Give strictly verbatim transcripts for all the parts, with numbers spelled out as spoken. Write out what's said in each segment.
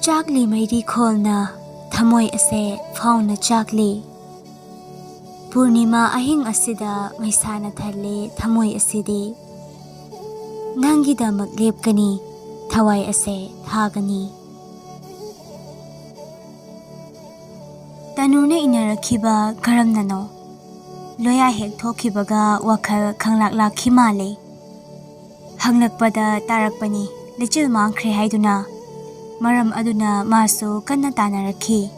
ꯆꯥꯛꯂꯤ ꯃꯩꯔꯤ ꯈꯣꯜꯅ ꯊꯃꯣꯏ ꯑꯁꯦ ꯐꯥꯎꯅ ꯆꯥꯛꯂꯤ꯫ ꯄꯨꯔꯅꯤꯃꯥ ꯑꯍꯤꯡ ꯑꯁꯤꯗ ꯃꯩꯁꯥꯅ ꯊꯜꯂꯦ ꯊꯃꯣꯏ ꯑꯁꯤꯗꯤ꯫ ꯅꯪꯒꯤꯗꯃꯛ ꯂꯦꯞꯀꯅꯤ, ꯊꯋꯥꯏ ꯑꯁꯦ ꯊꯥꯒꯅꯤ꯫ ꯇꯅꯨꯅ ꯏꯟꯅꯔꯛꯈꯤꯕ ꯀꯔꯝꯅꯅꯣ? ꯂꯣꯌꯥ ꯍꯦꯛ ꯊꯣꯛꯈꯤꯕꯒ ꯋꯥꯈꯜ ꯈꯪꯂꯥꯛ ꯂꯥꯛꯈꯤ ꯃꯥꯜꯂꯦ꯫ ꯍꯪꯂꯛꯄꯗ ꯇꯥꯔꯛꯄꯅꯤ, ꯂꯩꯆꯤꯜ ꯃꯥꯡꯈ꯭ꯔꯦ ꯍꯥꯏꯗꯨꯅ꯫ ꯃꯔꯝ ꯑꯗꯨꯅ ꯃꯥꯁꯨ ꯀꯟꯅ ꯇꯥꯅꯔꯛꯈꯤ꯫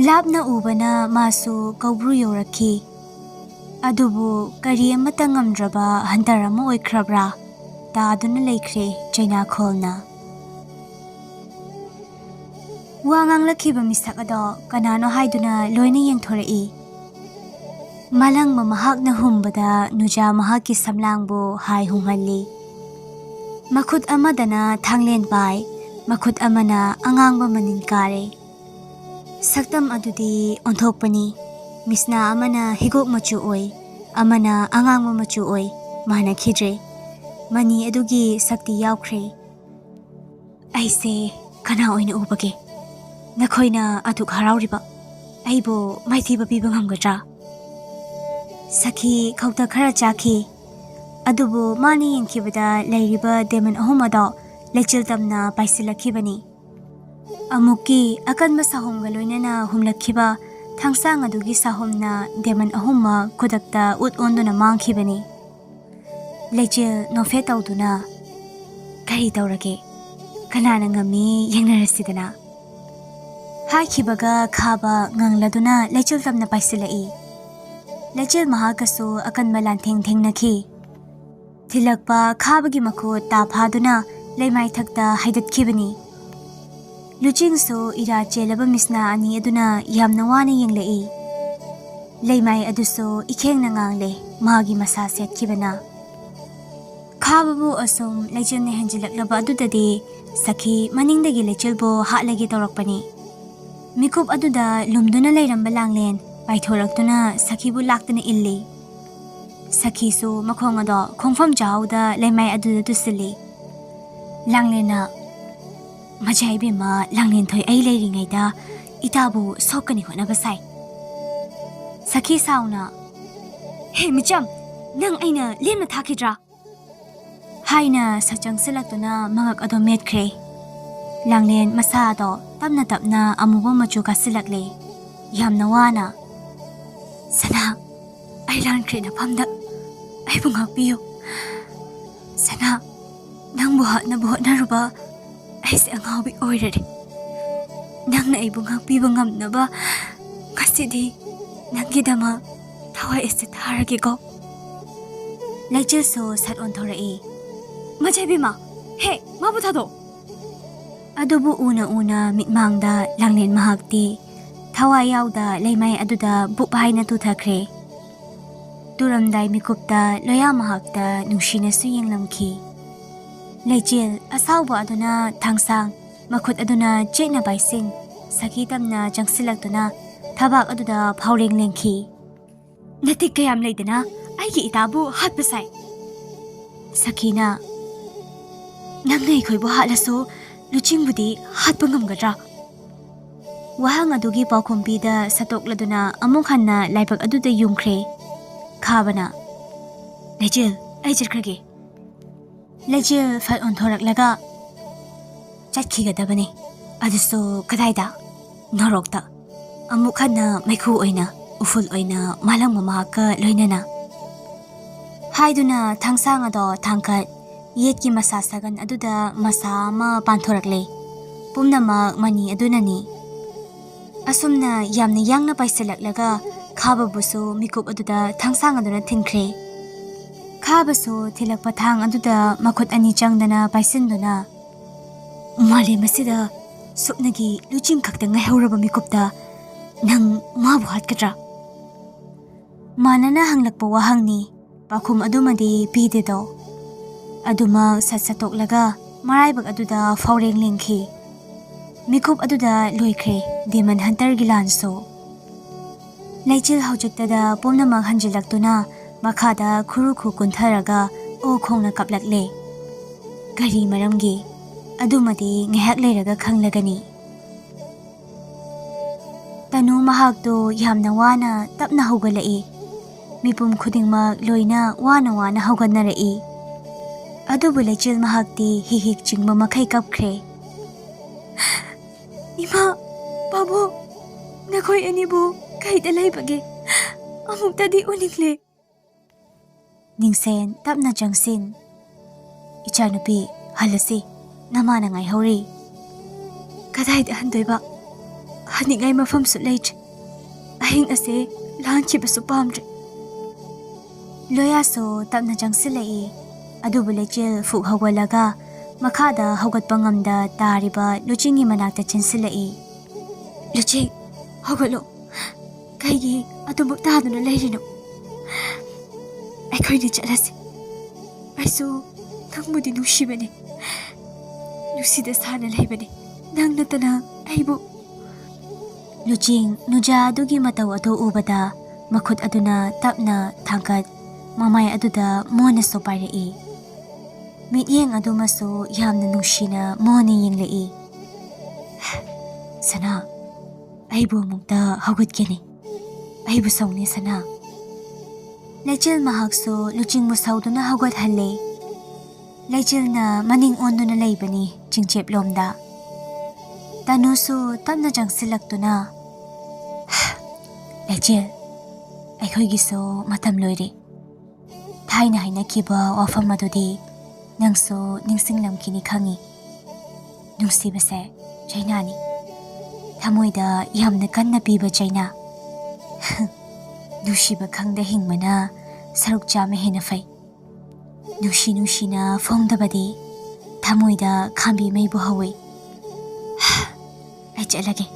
ꯂꯥꯞꯅ ꯎꯕꯅ ꯃꯥꯁꯨ ꯀꯧꯕ꯭ꯔꯨ ꯌꯧꯔꯛꯈꯤ꯫ ꯑꯗꯨꯕꯨ ꯀꯔꯤ ꯑꯃꯠꯇ ꯉꯝꯗ꯭ꯔꯕ ꯍꯟꯇꯔ ꯑꯃ ꯑꯣꯏꯈ꯭ꯔꯕ꯭ꯔꯥ? ꯇꯥꯗꯨꯅ ꯂꯩꯈ꯭ꯔꯦ ꯆꯩꯅꯥꯈꯣꯜꯅ꯫ ꯋꯥ ꯉꯥꯡꯂꯛꯈꯤꯕ ꯃꯤꯁꯛ ꯑꯗꯣ ꯀꯅꯥꯅꯣ ꯍꯥꯏꯗꯨꯅ ꯂꯣꯏꯅ ꯌꯦꯡꯊꯣꯔꯛꯏ꯫ ꯃꯂꯪꯕ ꯃꯍꯥꯛꯅ ꯍꯨꯝꯕꯗ ꯅꯨꯖꯥ ꯃꯍꯥꯛꯀꯤ ꯁꯝꯂꯥꯡꯕꯨ ꯍꯥꯏ ꯍꯨꯝꯍꯜꯂꯤ꯫ ꯃꯈꯨꯠ ꯑꯃꯗꯅ ꯊꯥꯡꯂꯦꯟ ꯄꯥꯏ, ꯃꯈꯨꯠ ꯑꯃꯅ ꯑꯉꯥꯡꯕ ꯃꯅꯤꯟ ꯀꯥꯔꯦ꯫ ꯁꯛꯇꯝ ꯑꯗꯨꯗꯤ ꯑꯣꯟꯊꯣꯛꯄꯅꯤ꯫ ꯃꯤꯁꯅꯥ ꯑꯃꯅ ꯍꯤꯒꯣꯛ ꯃꯆꯨ ꯑꯣꯏ, ꯑꯃꯅ ꯑꯉꯥꯡꯕ ꯃꯆꯨ ꯑꯣꯏ, ꯃꯥꯟꯅꯈꯤꯗ꯭ꯔꯦ꯫ ꯃꯅꯤ ꯑꯗꯨꯒꯤ ꯁꯛꯇꯤ ꯌꯥꯎꯈ꯭ꯔꯦ꯫ ꯑꯩꯁꯦ ꯀꯅꯥ ꯑꯣꯏꯅ ꯎꯕꯒꯦ? ꯅꯈꯣꯏꯅ ꯑꯗꯨꯛ ꯍꯔꯥꯎꯔꯤꯕ ꯑꯩꯕꯨ ꯃꯥꯏꯊꯤꯕ ꯄꯤꯕ ꯉꯝꯒꯗ꯭ꯔꯥ? ꯁꯈꯤ ꯈꯧꯇ ꯈꯔ ꯆꯥꯈꯤ꯫ ꯑꯗꯨꯕꯨ ꯃꯥꯅ ꯌꯦꯡꯈꯤꯕꯗ ꯂꯩꯔꯤꯕ ꯗꯦꯃꯟ ꯑꯍꯨꯝ ꯑꯗꯣ ꯂꯩꯆꯤꯜ ꯇꯝꯅ ꯄꯥꯏꯁꯤꯜꯂꯛꯈꯤꯕꯅꯤ꯫ ꯑꯃꯨꯛꯀꯤ ꯑꯀꯟꯕ ꯁꯥꯍꯨꯝꯒ ꯂꯣꯏꯅꯅ ꯍꯨꯝꯂꯛꯈꯤꯕ ꯊꯥꯡꯁꯥꯡ ꯑꯗꯨꯒꯤ ꯁꯥꯍꯨꯝꯅ ꯗꯦꯃꯟ ꯑꯍꯨꯝꯃꯛ ꯈꯨꯗꯛꯇ ꯎꯠ ꯑꯣꯟꯗꯨꯅ ꯃꯥꯡꯈꯤꯕꯅꯤ꯫ ꯂꯩꯆꯤꯜ ꯅꯣꯛꯐꯦꯠ ꯇꯧꯗꯨꯅ, "ꯀꯔꯤ ꯇꯧꯔꯒꯦ? ꯀꯅꯥꯅ ꯉꯝꯃꯤ ꯌꯦꯡꯅꯔꯁꯤꯗꯅ?" ꯍꯥꯏꯈꯤꯕꯒ ꯈꯥꯕ ꯉꯪꯂꯗꯨꯅ ꯂꯩꯆꯤꯜ ꯇꯝꯅ ꯄꯥꯏꯁꯤꯜꯂꯛꯏ꯫ ꯂꯩꯆꯤꯜ ꯃꯍꯥꯛꯀꯁꯨ ꯑꯀꯟꯕ ꯂꯥꯟꯊꯦꯡ ꯊꯦꯡꯅꯈꯤ꯫ ꯊꯤꯜꯂꯛꯄ ꯈꯥꯕꯒꯤ ꯃꯈꯨꯠ ꯇꯥ ꯐꯥꯗꯨꯅ ꯂꯩꯃꯥꯏꯊꯛꯇ ꯍꯥꯏꯗꯠꯈꯤꯕꯅꯤ꯫ ꯂꯨꯆꯤꯡꯁꯨ ꯏꯔꯥ ꯆꯦꯜꯂꯕ ꯃꯤꯁꯅꯥ ꯑꯅꯤ ꯑꯗꯨꯅ ꯌꯥꯝꯅ ꯋꯥꯅ ꯌꯦꯡꯂꯛꯏ꯫ ꯂꯩꯃꯥꯏ ꯑꯗꯨꯁꯨ ꯏꯈꯦꯡꯅ ꯉꯥꯡꯂꯦ, ꯃꯥꯒꯤ ꯃꯁꯥ ꯁꯦꯠꯈꯤꯕꯅ꯫ ꯈꯥꯕꯕꯨ ꯑꯁꯨꯝ ꯂꯩꯆꯤꯜꯅ ꯍꯦꯟꯖꯤꯜꯂꯛꯂꯕ ꯑꯗꯨꯗꯗꯤ ꯁꯈꯤ ꯃꯅꯤꯡꯗꯒꯤ ꯂꯩꯆꯤꯜꯕꯨ ꯍꯥꯠꯂꯒꯦ ꯇꯧꯔꯛꯄꯅꯤ꯫ ꯃꯤꯀꯨꯞ ꯑꯗꯨꯗ ꯂꯨꯝꯗꯨꯅ ꯂꯩꯔꯝꯕ ꯂꯥꯡꯂꯦꯟ ꯄꯥꯏꯊꯣꯔꯛꯇꯨꯅ ꯁꯈꯤꯕꯨ ꯂꯥꯛꯇꯨꯅ ꯏꯜꯂꯤ꯫ ꯁꯈꯤꯁꯨ ꯃꯈꯣꯡ ꯑꯗꯣ ꯈꯣꯡꯐꯝ ꯆꯥꯍꯧꯗ ꯂꯩꯃꯥꯏ ꯑꯗꯨꯗ ꯇꯨꯁꯤꯜꯂꯤ꯫ ꯂꯥꯡꯂꯦꯟꯅ, ꯃꯖꯥ ꯏꯕꯦꯝꯃ ꯂꯥꯡꯂꯦꯟꯊꯣꯏ ꯑꯩ ꯂꯩꯔꯤꯉꯩꯗ ꯏꯇꯥꯕꯨ ꯁꯣꯛꯀꯅꯤ ꯍꯣꯠꯅꯕ ꯁꯥꯏ꯫ ꯁꯈꯤ ꯁꯥꯎꯅ, "ꯍꯦ ꯃꯤꯆꯝ, ꯅꯪ ꯑꯩꯅ ꯂꯦꯝꯅ ꯊꯥꯈꯤꯗ꯭ꯔꯥ?" ꯍꯥꯏꯅ ꯁꯠ ꯆꯪꯁꯤꯜꯂꯛꯇꯨꯅ ꯃꯉꯛ ꯑꯗꯣ ꯃꯦꯠꯈ꯭ꯔꯦ꯫ ꯂꯥꯡꯂꯦꯟ ꯃꯁꯥ ꯑꯗꯣ ꯇꯞꯅ ꯇꯞꯅ ꯑꯃꯨꯕ ꯃꯆꯨ ꯀꯥꯁꯤꯜꯂꯛꯂꯦ꯫ ꯌꯥꯝꯅ ꯋꯥꯅ, "ꯁꯅꯥ, ꯑꯩ ꯂꯥꯟꯈ꯭ꯔꯦ ꯅꯐꯝꯗ꯫ ꯑꯩꯕꯨ ꯉꯥꯛꯄꯤꯌꯨ꯫ ꯁꯅꯥ, ꯅꯪꯕꯨ ꯍꯥꯠꯅꯕ ꯍꯣꯠꯅꯔꯨꯕ ꯑꯩꯁꯦ ꯑꯉꯥꯎꯕꯤ ꯑꯣꯏꯔꯔꯦ꯫ ꯅꯪꯅ ꯑꯩꯕꯨ ꯉꯥꯛꯄꯤꯕ ꯉꯝꯅꯕ ꯉꯁꯤꯗꯤ ꯅꯪꯒꯤꯗꯃꯛ ꯊꯋꯥꯏ ꯑꯁꯤ ꯊꯥꯔꯒꯦꯀꯣ꯫" ꯂꯩꯆꯤꯜꯁꯨ ꯁꯠ ꯑꯣꯟꯊꯣꯔꯛꯏ꯫ "ꯃꯖꯥ ꯏꯕꯦꯝꯃ, ꯍꯦ, ꯃꯥꯕꯨ ꯊꯥꯗꯣꯛ!" ꯑꯗꯨꯕꯨ ꯎꯅ ꯎꯅ ꯃꯤꯠꯃꯥꯡꯗ ꯂꯥꯡꯂꯦꯟ ꯃꯍꯥꯛꯇꯤ ꯊꯋꯥꯏ ꯌꯥꯎꯗ ꯂꯩꯃꯥꯏ ꯑꯗꯨꯗ ꯕꯨꯞ ꯍꯥꯏꯅ ꯇꯨꯊꯈ꯭ꯔꯦ꯫ ꯇꯨꯔꯝꯗꯥꯏ ꯃꯤꯀꯨꯞꯇ ꯂꯣꯌꯥ ꯃꯍꯥꯛꯇ ꯅꯨꯡꯁꯤꯅꯁꯨ ꯌꯦꯡꯂꯝꯈꯤ꯫ ꯂꯩꯆꯤꯜ ꯑꯁꯥꯎꯕ ꯑꯗꯨꯅ ꯊꯥꯡꯁꯥꯡ ꯃꯈꯨꯠ ꯑꯗꯨꯅ ꯆꯦꯠꯅ ꯄꯥꯏꯁꯤꯟ, ꯁꯈꯤ ꯇꯝꯅ ꯆꯪꯁꯤꯜꯂꯛꯇꯨꯅ ꯊꯕꯥꯛ ꯑꯗꯨꯗ ꯐꯥꯎꯔꯦꯡ ꯂꯦꯡꯈꯤ꯫ "ꯅꯇꯤꯛ ꯀꯌꯥꯝ ꯂꯩꯗꯅ ꯑꯩꯒꯤ ꯏꯇꯥꯕꯨ ꯍꯥꯠꯄ ꯁꯥꯏ!" ꯁꯈꯤꯅ, "ꯅꯪꯅ ꯑꯩꯈꯣꯏꯕꯨ ꯍꯥꯠꯂꯁꯨ ꯂꯨꯆꯤꯡꯕꯨꯗꯤ ꯍꯥꯠꯄ ꯉꯝꯒꯗ꯭ꯔꯥ?" ꯋꯥꯍꯪ ꯑꯗꯨꯒꯤ ꯄꯥꯎꯈꯨꯝ ꯄꯤꯗ ꯁꯠꯇꯣꯛꯂꯗꯨꯅ ꯑꯃꯨꯛ ꯍꯟꯅ ꯂꯥꯏꯕꯛ ꯑꯗꯨꯗ ꯌꯨꯡꯈ꯭ꯔꯦ꯫ ꯈꯥꯕꯅ, "ꯂꯩꯆꯤꯜ, ꯑꯩ ꯆꯠꯈ꯭ꯔꯒꯦ꯫" ꯂꯩꯆꯤꯜ ꯐꯠ ꯑꯣꯟꯊꯣꯔꯛꯂꯒ, "ꯆꯠꯈꯤꯒꯗꯕꯅꯤ, ꯑꯗꯨꯁꯨ ꯀꯗꯥꯏꯗ? ꯅꯣꯔꯣꯛꯇ꯫ ꯑꯃꯨꯛ ꯍꯟꯅ ꯃꯩꯈꯨ ꯑꯣꯏꯅ, ꯎꯐꯨꯜ ꯑꯣꯏꯅ ꯃꯥꯂꯪ ꯃꯃꯥꯒ ꯂꯣꯏꯅꯅ꯫" ꯍꯥꯏꯗꯨꯅ ꯊꯥꯡꯁꯥꯡ ꯑꯗꯣ ꯊꯥꯡꯀꯠ, ꯌꯦꯠꯀꯤ ꯃꯁꯥ ꯁꯥꯒꯟ ꯑꯗꯨꯗ ꯃꯁꯥ ꯑꯃ ꯄꯥꯟꯊꯣꯔꯛꯂꯦ꯫ ꯄꯨꯝꯅꯃꯛ ꯃꯅꯤ ꯑꯗꯨꯅꯅꯤ꯫ ꯑꯁꯨꯝꯅ ꯌꯥꯝꯅ ꯌꯥꯡꯅ ꯄꯥꯏꯁꯤꯜꯂꯛꯂꯒ ꯈꯥꯕꯕꯨꯁꯨ ꯃꯤꯀꯨꯞ ꯑꯗꯨꯗ ꯊꯥꯡꯁꯥꯡ ꯑꯗꯨꯅ ꯊꯤꯟꯈ꯭ꯔꯦ꯫ ꯈꯥꯕꯁꯨ ꯊꯤꯜꯂꯛꯄ ꯊꯥꯡ ꯑꯗꯨꯗ ꯃꯈꯨꯠ ꯑꯅꯤ ꯆꯪꯗꯅ ꯄꯥꯏꯁꯤꯟꯗꯨꯅ, "ꯃꯥꯂꯦꯝ ꯑꯁꯤꯗ ꯁꯨꯞꯅꯒꯤ ꯂꯨꯆꯤꯡ ꯈꯛꯇ ꯉꯥꯏꯍꯧꯔꯕ ꯃꯤꯀꯨꯞꯇ ꯅꯪ ꯃꯥꯕꯨ ꯍꯥꯠꯀꯗ꯭ꯔꯥ?" ꯃꯥꯅꯅ ꯍꯪꯂꯛꯄ ꯋꯥꯍꯪꯅꯤ꯫ ꯄꯥꯎꯈꯨꯝ ꯑꯗꯨꯃꯗꯤ ꯄꯤꯗꯦꯗꯣ꯫ ꯑꯗꯨꯃꯛ ꯁꯠ ꯁꯠꯇꯣꯛꯂꯒ ꯃꯔꯥꯏꯕꯛ ꯑꯗꯨꯗ ꯐꯥꯎꯔꯦꯡ ꯂꯦꯡꯈꯤ꯫ ꯃꯤꯀꯨꯞ ꯑꯗꯨꯗ ꯂꯣꯏꯈ꯭ꯔꯦ ꯗꯦꯃꯟ ꯍꯟꯇꯔꯒꯤ ꯂꯥꯟꯁꯨ꯫ ꯂꯩꯆꯤꯜ ꯍꯧꯖꯤꯛꯇꯗ ꯄꯨꯝꯅꯃꯛ ꯍꯟꯖꯤꯜꯂꯛꯇꯨꯅ ꯃꯈꯥꯗ ꯈꯨꯔꯨ ꯈꯨ ꯀꯨꯟꯊꯔꯒ ꯑꯣ ꯈꯣꯡꯅ ꯀꯞꯂꯛꯂꯦ꯫ ꯀꯔꯤ ꯃꯔꯝꯒꯤ? ꯑꯗꯨꯃꯗꯤ ꯉꯥꯏꯍꯥꯛ ꯂꯩꯔꯒ ꯈꯪꯂꯒꯅꯤ꯫ ꯇꯅꯨ ꯃꯍꯥꯛꯇꯨ ꯌꯥꯝꯅ ꯋꯥꯅ ꯇꯞꯅ ꯍꯧꯒꯠꯂꯛꯏ꯫ ꯃꯤꯄꯨꯝ ꯈꯨꯗꯤꯡꯃꯛ ꯂꯣꯏꯅ ꯋꯥꯅ ꯋꯥꯅ ꯍꯧꯒꯠꯅꯔꯛꯏ꯫ ꯑꯗꯨꯕꯨ ꯂꯩꯆꯤꯜ ꯃꯍꯥꯛꯇꯤ ꯍꯤꯛ ꯍꯤꯛ ꯆꯤꯡꯕ ꯃꯈꯩ ꯀꯞꯈ꯭ꯔꯦ꯫ "ꯏꯃꯥ, ꯄꯥꯕꯨꯡ, ꯅꯈꯣꯏ ꯑꯅꯤꯕꯨ ꯀꯩꯗ ꯂꯩꯕꯒꯦ? ꯑꯃꯨꯛꯇꯗꯤ ꯎꯅꯤꯡꯂꯦ꯫" "ꯅꯤꯡꯁꯦꯟ, ꯇꯞꯅ ꯆꯪꯁꯤꯟ꯫" "ꯏꯆꯥꯅꯨꯄꯤ, ꯍꯜꯂꯁꯤ, ꯅꯃꯥꯅ ꯉꯥꯏꯍꯧꯔꯤ꯫" "ꯀꯗꯥꯏꯗ ꯍꯟꯗꯣꯏꯕ? ꯍꯟꯅꯤꯡꯉꯥꯏ ꯃꯐꯝꯁꯨ ꯂꯩꯇ꯭ꯔꯦ꯫ ꯑꯍꯤꯡ ꯑꯁꯦ ꯂꯥꯟꯈꯤꯕꯁꯨ ꯄꯥꯝꯗ꯭ꯔꯦ꯫" ꯂꯣꯌꯥꯁꯨ ꯇꯞꯅ ꯆꯪꯁꯤꯜꯂꯛꯏ꯫ ꯑꯗꯨꯕꯨ ꯂꯩꯆꯤꯜ ꯐꯨꯛ ꯍꯧꯒꯠꯂꯒ ꯃꯈꯥꯗ ꯍꯧꯒꯠꯄ ꯉꯝꯗ ꯇꯥꯔꯤꯕ ꯂꯨꯆꯤꯡꯒꯤ ꯃꯅꯥꯛꯇ ꯆꯦꯟꯁꯤꯜꯂꯛꯏ꯫ "ꯂꯨꯆꯤꯡ, ꯍꯧꯒꯠꯂꯣ꯫ ꯀꯩꯒꯤ ꯑꯗꯨꯃꯛ ꯇꯥꯗꯨꯅ ꯂꯩꯔꯤꯅꯣ? ꯑꯩꯈꯣꯏꯅꯤ ꯆꯠꯂꯁꯤ꯫ ꯑꯩꯁꯨ ꯅꯪꯕꯨꯗꯤ ꯅꯨꯡꯁꯤꯕꯅꯤ꯫ ꯅꯨꯡꯁꯤꯗ ꯁꯥꯅ ꯂꯩꯕꯅꯤ꯫ ꯅꯪ ꯅꯠꯇꯅ ꯑꯩꯕꯨ꯫" ꯂꯨꯆꯤꯡ ꯅꯨꯖꯥ ꯑꯗꯨꯒꯤ ꯃꯇꯧ ꯑꯗꯨ ꯎꯕꯗ ꯃꯈꯨꯠ ꯑꯗꯨꯅ ꯇꯞꯅ ꯊꯥꯡꯒꯠ, ꯃꯃꯥꯏ ꯑꯗꯨꯗ ꯃꯣꯟꯅꯁꯨ ꯄꯥꯏꯔꯛꯏ꯫ ꯃꯤꯠꯌꯦꯡ ꯑꯗꯨꯃꯁꯨ ꯌꯥꯝꯅ ꯅꯨꯡꯁꯤꯅ ꯃꯣꯟꯅ ꯌꯦꯡꯂꯛꯏ꯫ "ꯁꯅꯥ, ꯑꯩꯕꯨ ꯑꯃꯨꯛꯇ ꯍꯧꯒꯠꯀꯦꯅꯦ꯫ ꯑꯩꯕꯨ ꯁꯧꯅꯦ, ꯁꯅꯥ꯫" ꯂꯩꯆꯤꯜ ꯃꯍꯥꯛꯁꯨ ꯂꯨꯆꯤꯡꯕꯨ ꯁꯧꯗꯨꯅ ꯍꯧꯒꯠꯍꯜꯂꯦ꯫ ꯂꯩꯆꯤꯜꯅ ꯃꯅꯤꯡ ꯑꯣꯟꯗꯨꯅ ꯂꯩꯕꯅꯤ ꯆꯤꯡꯆꯦꯞꯂꯣꯝꯗ꯫ ꯇꯅꯨꯁꯨ ꯇꯞꯅ ꯆꯪꯁꯤꯜꯂꯛꯇꯨꯅ, "ꯂꯩꯆꯤꯜ, ꯑꯩꯈꯣꯏꯒꯤꯁꯨ ꯃꯇꯝ ꯂꯣꯏꯔꯦ꯫ ꯊꯥꯏꯅ ꯍꯥꯏꯅꯈꯤꯕ ꯋꯥꯐꯝ ꯑꯗꯨꯗꯤ ꯅꯪꯁꯨ ꯅꯤꯡꯁꯤꯡꯂꯝꯈꯤꯅꯤ ꯈꯪꯏ꯫ ꯅꯨꯡꯁꯤꯕꯁꯦ ꯆꯩꯅꯥꯅꯤ꯫ ꯊꯃꯣꯏꯗ ꯌꯥꯝꯅ ꯀꯟꯅ ꯄꯤꯕ ꯆꯩꯅꯥ꯫ ꯅꯨꯡꯁꯤꯕ ꯈꯪꯗ ꯍꯤꯡꯕꯅ ꯁꯔꯨꯛ ꯆꯥꯝꯃ ꯍꯦꯟꯅ ꯐꯩ꯫ ꯅꯨꯡꯁꯤ ꯅꯨꯡꯁꯤꯅ ꯐꯣꯡꯗꯕꯗꯤ ꯊꯃꯣꯏꯗ ꯈꯥꯝꯕꯤ ꯃꯩꯕꯨ ꯍꯧꯏ꯫ ꯑꯩ ꯆꯠꯂꯒꯦ꯫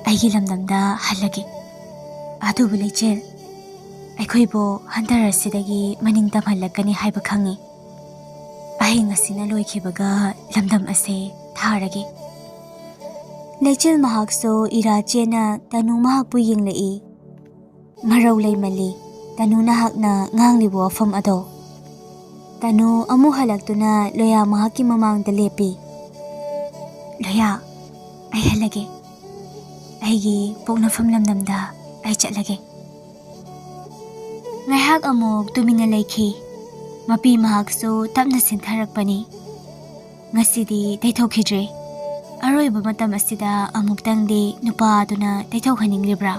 ꯑꯩꯒꯤ ꯂꯝꯗꯝꯗ ꯍꯜꯂꯒꯦ꯫ ꯑꯗꯨꯕꯨ ꯂꯩꯆꯤꯜ, ꯑꯩꯈꯣꯏꯕꯨ ꯍꯟꯗꯔ ꯑꯁꯤꯗꯒꯤ ꯃꯅꯤꯡ ꯇꯝꯍꯜꯂꯛꯀꯅꯤ ꯍꯥꯏꯕ ꯈꯪꯏ꯫ ꯑꯍꯤꯡ ꯑꯁꯤꯅ ꯂꯣꯏꯈꯤꯕꯒ ꯂꯝꯗꯝ ꯑꯁꯦ ꯊꯥꯔꯒꯦ꯫" ꯂꯩꯆꯤꯜ ꯃꯍꯥꯛꯁꯨ ꯏꯔꯥ ꯆꯦꯟꯅ ꯇꯅꯨ ꯃꯍꯥꯛꯄꯨ ꯌꯦꯡꯂꯛꯏ꯫ ꯃꯔꯧ ꯂꯩꯃꯜꯂꯤ ꯇꯅꯨ ꯅꯍꯥꯛꯅ ꯉꯥꯡꯂꯤꯕ ꯋꯥꯐꯝ ꯑꯗꯣ꯫ ꯇꯅꯨ ꯑꯃꯨꯛ ꯍꯜꯂꯛꯇꯨꯅ ꯂꯣꯌꯥ ꯃꯍꯥꯛꯀꯤ ꯃꯃꯥꯡꯗ ꯂꯦꯞꯄꯤ꯫ ꯂꯣꯌꯥ, ꯑꯩ ꯍꯜꯂꯒꯦ꯫ ꯑꯩꯒꯤ ꯄꯣꯛꯅꯐꯝ ꯂꯝꯗꯝꯗ ꯑꯩ ꯆꯠꯂꯒꯦ꯫ ꯉꯥꯏꯍꯥꯛ ꯑꯃꯨꯛ ꯇꯨꯃꯤꯟꯅ ꯂꯩꯈꯤ꯫ ꯃꯄꯤ ꯃꯍꯥꯛꯁꯨ ꯇꯞꯅ ꯆꯦꯟꯊꯔꯛꯄꯅꯤ꯫ ꯉꯁꯤꯗꯤ ꯇꯩꯊꯣꯛꯈꯤꯗ꯭ꯔꯦ꯫ ꯑꯔꯣꯏꯕ ꯃꯇꯝ ꯑꯁꯤꯗ ꯑꯃꯨꯛꯇꯪꯗꯤ ꯅꯨꯄꯥ ꯑꯗꯨꯅ ꯇꯩꯊꯣꯛꯍꯟꯅꯤꯡꯂꯤꯕ꯭ꯔꯥ?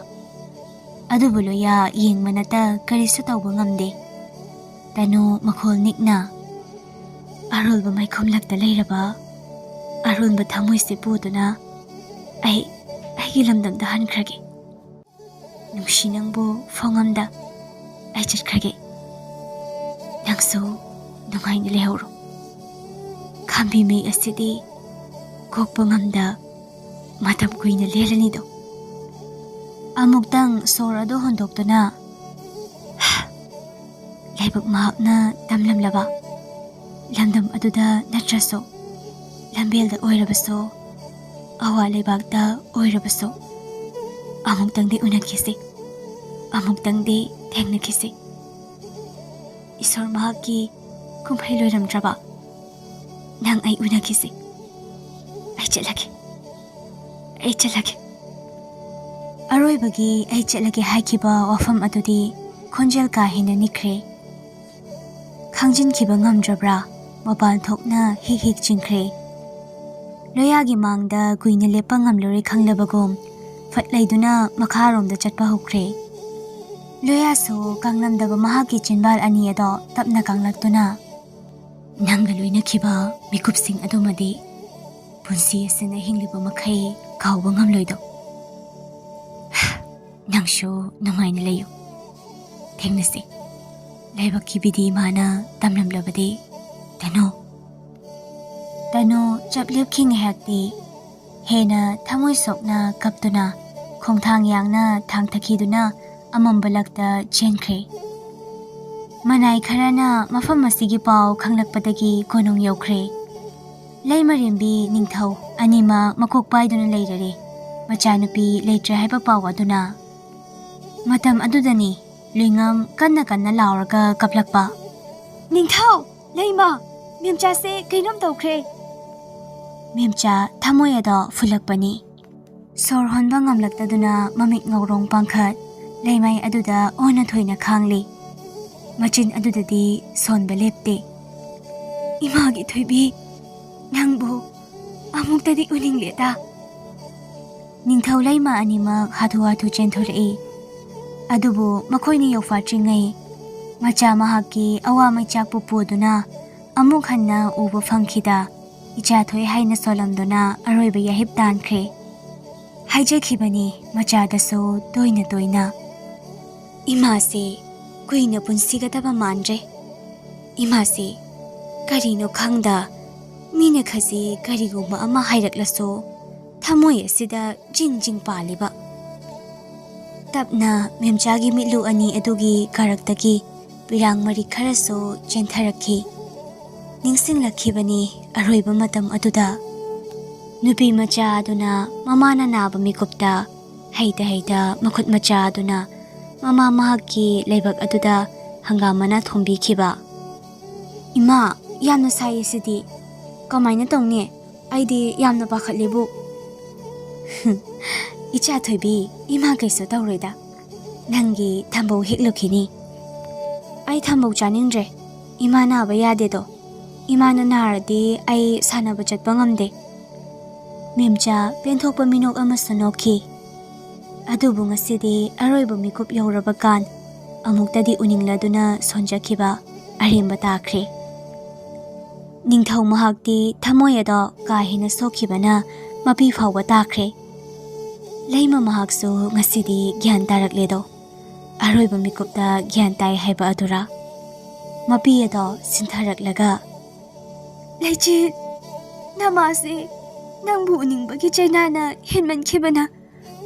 ꯑꯗꯨꯕꯨ ꯂꯣꯌꯥ ꯌꯦꯡꯕ ꯅꯠꯇ ꯀꯔꯤꯁꯨ ꯇꯧꯕ ꯉꯝꯗꯦ꯫ ꯇꯅꯨ ꯃꯈꯣꯜ ꯅꯤꯛꯅ, "ꯑꯔꯣꯟꯕ ꯃꯥꯏꯈꯨꯝꯂꯛꯇ ꯂꯩꯔꯕ, ꯑꯔꯣꯟꯕ ꯊꯃꯣꯏꯁꯦ ꯄꯨꯗꯨꯅ ꯑꯩ ꯑꯩꯒꯤ ꯂꯝꯗꯝꯗ ꯍꯟꯈ꯭ꯔꯒꯦ꯫ ꯅꯨꯡꯁꯤ, ꯅꯪꯕꯨ ꯐꯣꯡꯉꯝꯗ ꯑꯩ ꯆꯠꯈ꯭ꯔꯒꯦ꯫ ꯅꯪꯁꯨ ꯅꯨꯡꯉꯥꯏꯅ ꯂꯩꯍꯧꯔꯣ꯫ ꯈꯥꯝꯕꯤ ꯃꯩ ꯑꯁꯤꯗꯤ ꯀꯣꯛꯄ ꯉꯝꯗ ꯃꯇꯝ ꯀꯨꯏꯅ ꯂꯦꯜꯂꯅꯤꯗꯣ꯫" ꯑꯃꯨꯛꯇꯪ ꯁꯣꯔ ꯑꯗꯨ ꯍꯣꯟꯗꯣꯛꯇꯨꯅ, ꯂꯥꯏꯕꯛ ꯃꯍꯥꯛꯅ ꯇꯝꯂꯝꯂꯕ ꯂꯝꯗꯝ ꯑꯗꯨꯗ ꯅꯠꯇ꯭ꯔꯁꯨ, ꯂꯝꯕꯦꯜꯗ ꯑꯣꯏꯔꯕꯁꯨ, ꯑꯋꯥ ꯂꯩꯕꯥꯛꯇ ꯑꯣꯏꯔꯕꯁꯨ, ꯑꯃꯨꯛꯇꯪꯗꯤ ꯎꯅꯈꯤꯁꯤ, ꯑꯃꯨꯛꯇꯪꯗꯤ ꯊꯦꯡꯅꯈꯤꯁꯤ꯫ ꯏꯁꯣꯔ ꯃꯍꯥꯛꯀꯤ ꯀꯨꯝꯍꯩ ꯂꯣꯏꯔꯝꯗ꯭ꯔꯕ, ꯅꯪ ꯑꯩ ꯎꯅꯈꯤꯁꯤ꯫ ꯑꯩ ꯆꯠꯂꯒꯦ, ꯑꯩ ꯆꯠꯂꯒꯦ꯫ ꯑꯔꯣꯏꯕꯒꯤ "ꯑꯩ ꯆꯠꯂꯒꯦ" ꯍꯥꯏꯈꯤꯕ ꯋꯥꯐꯝ ꯑꯗꯨꯗꯤ ꯈꯣꯟꯖꯦꯜ ꯀꯥ ꯍꯦꯟꯅ ꯅꯤꯛꯈ꯭ꯔꯦ꯫ ꯈꯪꯖꯤꯟꯈꯤꯕ ꯉꯝꯗ꯭ꯔꯕ꯭ꯔꯥ? ꯃꯄꯥꯟ ꯊꯣꯛꯅ ꯍꯤꯛ ꯍꯤꯛ ꯆꯤꯡꯈ꯭ꯔꯦ꯫ ꯂꯣꯌꯥꯒꯤ ꯃꯥꯡꯗ ꯀꯨꯏꯅ ꯂꯦꯞꯄ ꯉꯝꯂꯔꯣꯏ ꯈꯪꯂꯕꯒꯨꯝ, ꯐꯠ ꯂꯩꯗꯨꯅ ꯃꯈꯥꯔꯣꯝꯗ ꯆꯠꯄ ꯍꯧꯈ꯭ꯔꯦ꯫ ꯂꯣꯌꯥꯁꯨ ꯀꯥꯡꯂꯝꯗꯕ ꯃꯍꯥꯛꯀꯤ ꯆꯤꯟꯕꯥꯜ ꯑꯅꯤ ꯑꯗꯣ ꯇꯞꯅ ꯀꯥꯡꯂꯛꯇꯨꯅ, "ꯅꯪꯒ ꯂꯣꯏꯅꯈꯤꯕ ꯃꯤꯀꯨꯞꯁꯤꯡ ꯑꯗꯨꯃꯗꯤ ꯄꯨꯟꯁꯤ ꯑꯁꯤꯅ ꯍꯤꯡꯂꯤꯕ ꯃꯈꯩ ꯀꯥꯎꯕ ꯉꯝꯂꯣꯏꯗꯣ꯫ ꯅꯪꯁꯨ ꯅꯨꯡꯉꯥꯏꯅ ꯂꯩꯌꯨ꯫ ꯊꯦꯡꯅꯁꯤ꯫ ꯂꯥꯏꯕꯛꯀꯤ ꯕꯤꯙꯤ ꯏꯃꯥꯅ ꯇꯝꯂꯝꯂꯕꯗꯤ ꯇꯅꯨ꯫" ꯇꯅꯨ ꯆꯞ ꯂꯦꯞꯈꯤ ꯉꯥꯏꯍꯥꯛꯇꯤ꯫ ꯍꯦꯟꯅ ꯊꯃꯣꯏ ꯁꯣꯛꯅ ꯀꯞꯇꯨꯅ, ꯈꯣꯡꯊꯥꯡ ꯌꯥꯡꯅ ꯊꯥꯡꯊꯈꯤꯗꯨꯅ ꯑꯃꯝꯕ ꯂꯛꯇ ꯆꯦꯟꯈ꯭ꯔꯦ꯫ ꯃꯅꯥꯏ ꯈꯔꯅ ꯃꯐꯝ ꯑꯁꯤꯒꯤ ꯄꯥꯎ ꯈꯪꯂꯛꯄꯗꯒꯤ ꯀꯣꯅꯨꯡ ꯌꯧꯈ꯭ꯔꯦ꯫ ꯂꯩꯃꯔꯦꯝꯕꯤ ꯅꯤꯡꯊꯧ ꯑꯅꯤꯃꯛ ꯃꯀꯣꯛ ꯄꯥꯏꯗꯨꯅ ꯂꯩꯔꯔꯦ꯫ ꯃꯆꯥꯅꯨꯄꯤ ꯂꯩꯇ꯭ꯔꯦ ꯍꯥꯏꯕ ꯄꯥꯎ ꯑꯗꯨꯅ꯫ ꯃꯇꯝ ꯑꯗꯨꯗꯅꯤ ꯂꯨꯏꯉꯝ ꯀꯟꯅ ꯀꯟꯅ ꯂꯥꯎꯔꯒ ꯀꯞꯂꯛꯄ꯫ "ꯅꯤꯡꯊꯧ! ꯂꯩꯃ! ꯃꯦꯝꯆꯥꯁꯦ ꯀꯩꯅꯣꯝ ꯇꯧꯈ꯭ꯔꯦ!" ꯃꯦꯝꯆꯥ ꯊꯃꯣꯏ ꯑꯗꯣ ꯐꯨꯜꯂꯛꯄꯅꯤ꯫ ꯁꯣꯔ ꯍꯣꯟꯕ ꯉꯝꯂꯛꯇꯗꯨꯅ ꯃꯃꯤꯠ ꯉꯧꯔꯣꯡ ꯄꯥꯡꯈꯠ ꯂꯩꯃꯥꯏ ꯑꯗꯨꯗ ꯑꯣꯟꯅ ꯊꯣꯏꯅ ꯈꯥꯡꯂꯤ꯫ ꯃꯆꯤꯟ ꯑꯗꯨꯗꯗꯤ ꯁꯣꯟꯕ ꯂꯦꯞꯇꯦ꯫ "ꯏꯃꯥꯒꯤ ꯊꯣꯏꯕꯤ, ꯅꯪꯕꯨ ꯑꯃꯨꯛꯇꯗꯤ ꯎꯅꯤꯡꯂꯦꯗ꯫" ꯅꯤꯡꯊꯧ ꯂꯩꯃ ꯑꯅꯤꯃꯛ ꯍꯥꯊꯨ ꯍꯥꯊꯨ ꯆꯦꯟꯊꯣꯔꯛꯏ꯫ ꯑꯗꯨꯕꯨ ꯃꯈꯣꯏꯅ ꯌꯧꯐꯥꯠꯇ꯭ꯔꯤꯉꯩ ꯃꯆꯥ ꯃꯍꯥꯛꯀꯤ ꯑꯋꯥ ꯃꯩꯆꯥꯛꯄꯨ ꯄꯨꯗꯨꯅ ꯑꯃꯨꯛ ꯍꯟꯅ ꯎꯕ ꯐꯪꯈꯤꯗ, ꯏꯆꯥꯊꯣꯏ ꯍꯥꯏꯅ ꯁꯣꯜꯂꯝꯗꯨꯅ ꯑꯔꯣꯏꯕ ꯌꯥꯍꯤꯞ ꯇꯥꯟꯈ꯭ꯔꯦ꯫ ꯍꯥꯏꯖꯈꯤꯕꯅꯤ ꯃꯆꯥꯗꯁꯨ ꯇꯣꯏꯅ ꯇꯣꯏꯅ, "ꯏꯃꯥꯁꯦ ꯀꯨꯏꯅ ꯄꯨꯟꯁꯤꯒꯗꯕ ꯃꯥꯟꯗ꯭ꯔꯦ꯫ ꯏꯃꯥꯁꯦ ꯀꯔꯤꯅꯣ ꯈꯪꯗ, ꯃꯤꯅ ꯈꯖꯤ ꯀꯔꯤꯒꯨꯝꯕ ꯑꯃ ꯍꯥꯏꯔꯛꯂꯁꯨ ꯊꯃꯣꯏ ꯑꯁꯤꯗ ꯖꯤꯡ ꯖꯤꯡ ꯄꯥꯜꯂꯤꯕ꯫" ꯇꯞꯅ ꯃꯦꯝꯆꯥꯒꯤ ꯃꯤꯠꯂꯨ ꯑꯅꯤ ꯑꯗꯨꯒꯤ ꯀꯥꯔꯛꯇꯒꯤ ꯄꯤꯔꯥꯡ ꯃꯔꯤꯛ ꯈꯔꯁꯨ ꯆꯦꯟꯊꯔꯛꯈꯤ꯫ ꯅꯤꯡꯁꯤꯡꯂꯛꯈꯤꯕꯅꯤ ꯑꯔꯣꯏꯕ ꯃꯇꯝ ꯑꯗꯨꯗ꯫ ꯅꯨꯄꯤ ꯃꯆꯥ ꯑꯗꯨꯅ ꯃꯃꯥꯅ ꯅꯥꯕ ꯃꯤꯀꯨꯞꯇ ꯍꯩꯇ ꯍꯩꯇ ꯃꯈꯨꯠ ꯃꯆꯥ ꯑꯗꯨꯅ ꯃꯃꯥ ꯃꯍꯥꯛꯀꯤ ꯂꯩꯕꯛ ꯑꯗꯨꯗ ꯍꯪꯒꯥꯝ ꯃꯅꯥ ꯊꯣꯝꯕꯤꯈꯤꯕ꯫ "ꯏꯃꯥ, ꯌꯥꯝꯅ ꯁꯥꯏꯌꯦ ꯁꯤꯗꯤ꯫ ꯀꯃꯥꯏꯅ ꯇꯧꯅꯤ? ꯑꯩꯗꯤ ꯌꯥꯝꯅ ꯄꯥꯈꯠꯂꯦꯕꯨ꯫" "ꯏꯆꯥ ꯊꯣꯏꯕꯤ, ꯏꯃꯥ ꯀꯩꯁꯨ ꯇꯧꯔꯣꯏꯗ꯫ ꯅꯪꯒꯤ ꯊꯝꯕꯧ ꯍꯦꯛꯂꯨꯈꯤꯅꯤ꯫" "ꯑꯩ ꯊꯝꯕꯧ ꯆꯥꯅꯤꯡꯗ꯭ꯔꯦ꯫ ꯏꯃꯥ ꯅꯥꯕ ꯌꯥꯗꯦꯗꯣ꯫ ꯏꯃꯥꯅ ꯅꯥꯔꯗꯤ ꯑꯩ ꯁꯥꯟꯅꯕ ꯆꯠꯄ ꯉꯝꯗꯦ꯫" ꯃꯦꯝꯆꯥ ꯄꯦꯟꯊꯣꯛꯄ ꯃꯤꯅꯣꯛ ꯑꯃꯁꯨ ꯅꯣꯛꯈꯤ꯫ ꯑꯗꯨꯕꯨ ꯉꯁꯤꯗꯤ ꯑꯔꯣꯏꯕ ꯃꯤꯀꯨꯞ ꯌꯧꯔꯕ ꯀꯥꯟ, ꯑꯃꯨꯛꯇꯗꯤ ꯎꯅꯤꯡꯂꯗꯨꯅ ꯁꯣꯟꯖꯈꯤꯕ ꯑꯔꯦꯝꯕ ꯇꯥꯈ꯭ꯔꯦ꯫ ꯅꯤꯡꯊꯧ ꯃꯍꯥꯛꯇꯤ ꯊꯃꯣꯏ ꯑꯗꯣ ꯀꯥ ꯍꯦꯟꯅ ꯁꯣꯛꯈꯤꯕꯅ ꯃꯄꯤ ꯐꯥꯎꯕ ꯇꯥꯈ꯭ꯔꯦ꯫ ꯂꯩꯃ ꯃꯍꯥꯛꯁꯨ ꯉꯁꯤꯗꯤ ꯒ꯭ꯌꯥꯟ ꯇꯥꯔꯛꯂꯦꯗꯣ꯫ ꯑꯔꯣꯏꯕ ꯃꯤꯀꯨꯞꯇ ꯒ꯭ꯌꯥꯟ ꯇꯥꯏ ꯍꯥꯏꯕ ꯑꯗꯨꯔꯥ? ꯃꯄꯤ ꯑꯗꯣ ꯁꯤꯟꯊꯔꯛꯂꯒ, "ꯂꯩꯆꯤꯜ, ꯅꯃꯥꯁꯦ ꯅꯪꯕꯨ ꯎꯅꯤꯡꯕꯒꯤ ꯆꯩꯅꯥꯅ ꯍꯦꯟꯃꯟꯈꯤꯕꯅ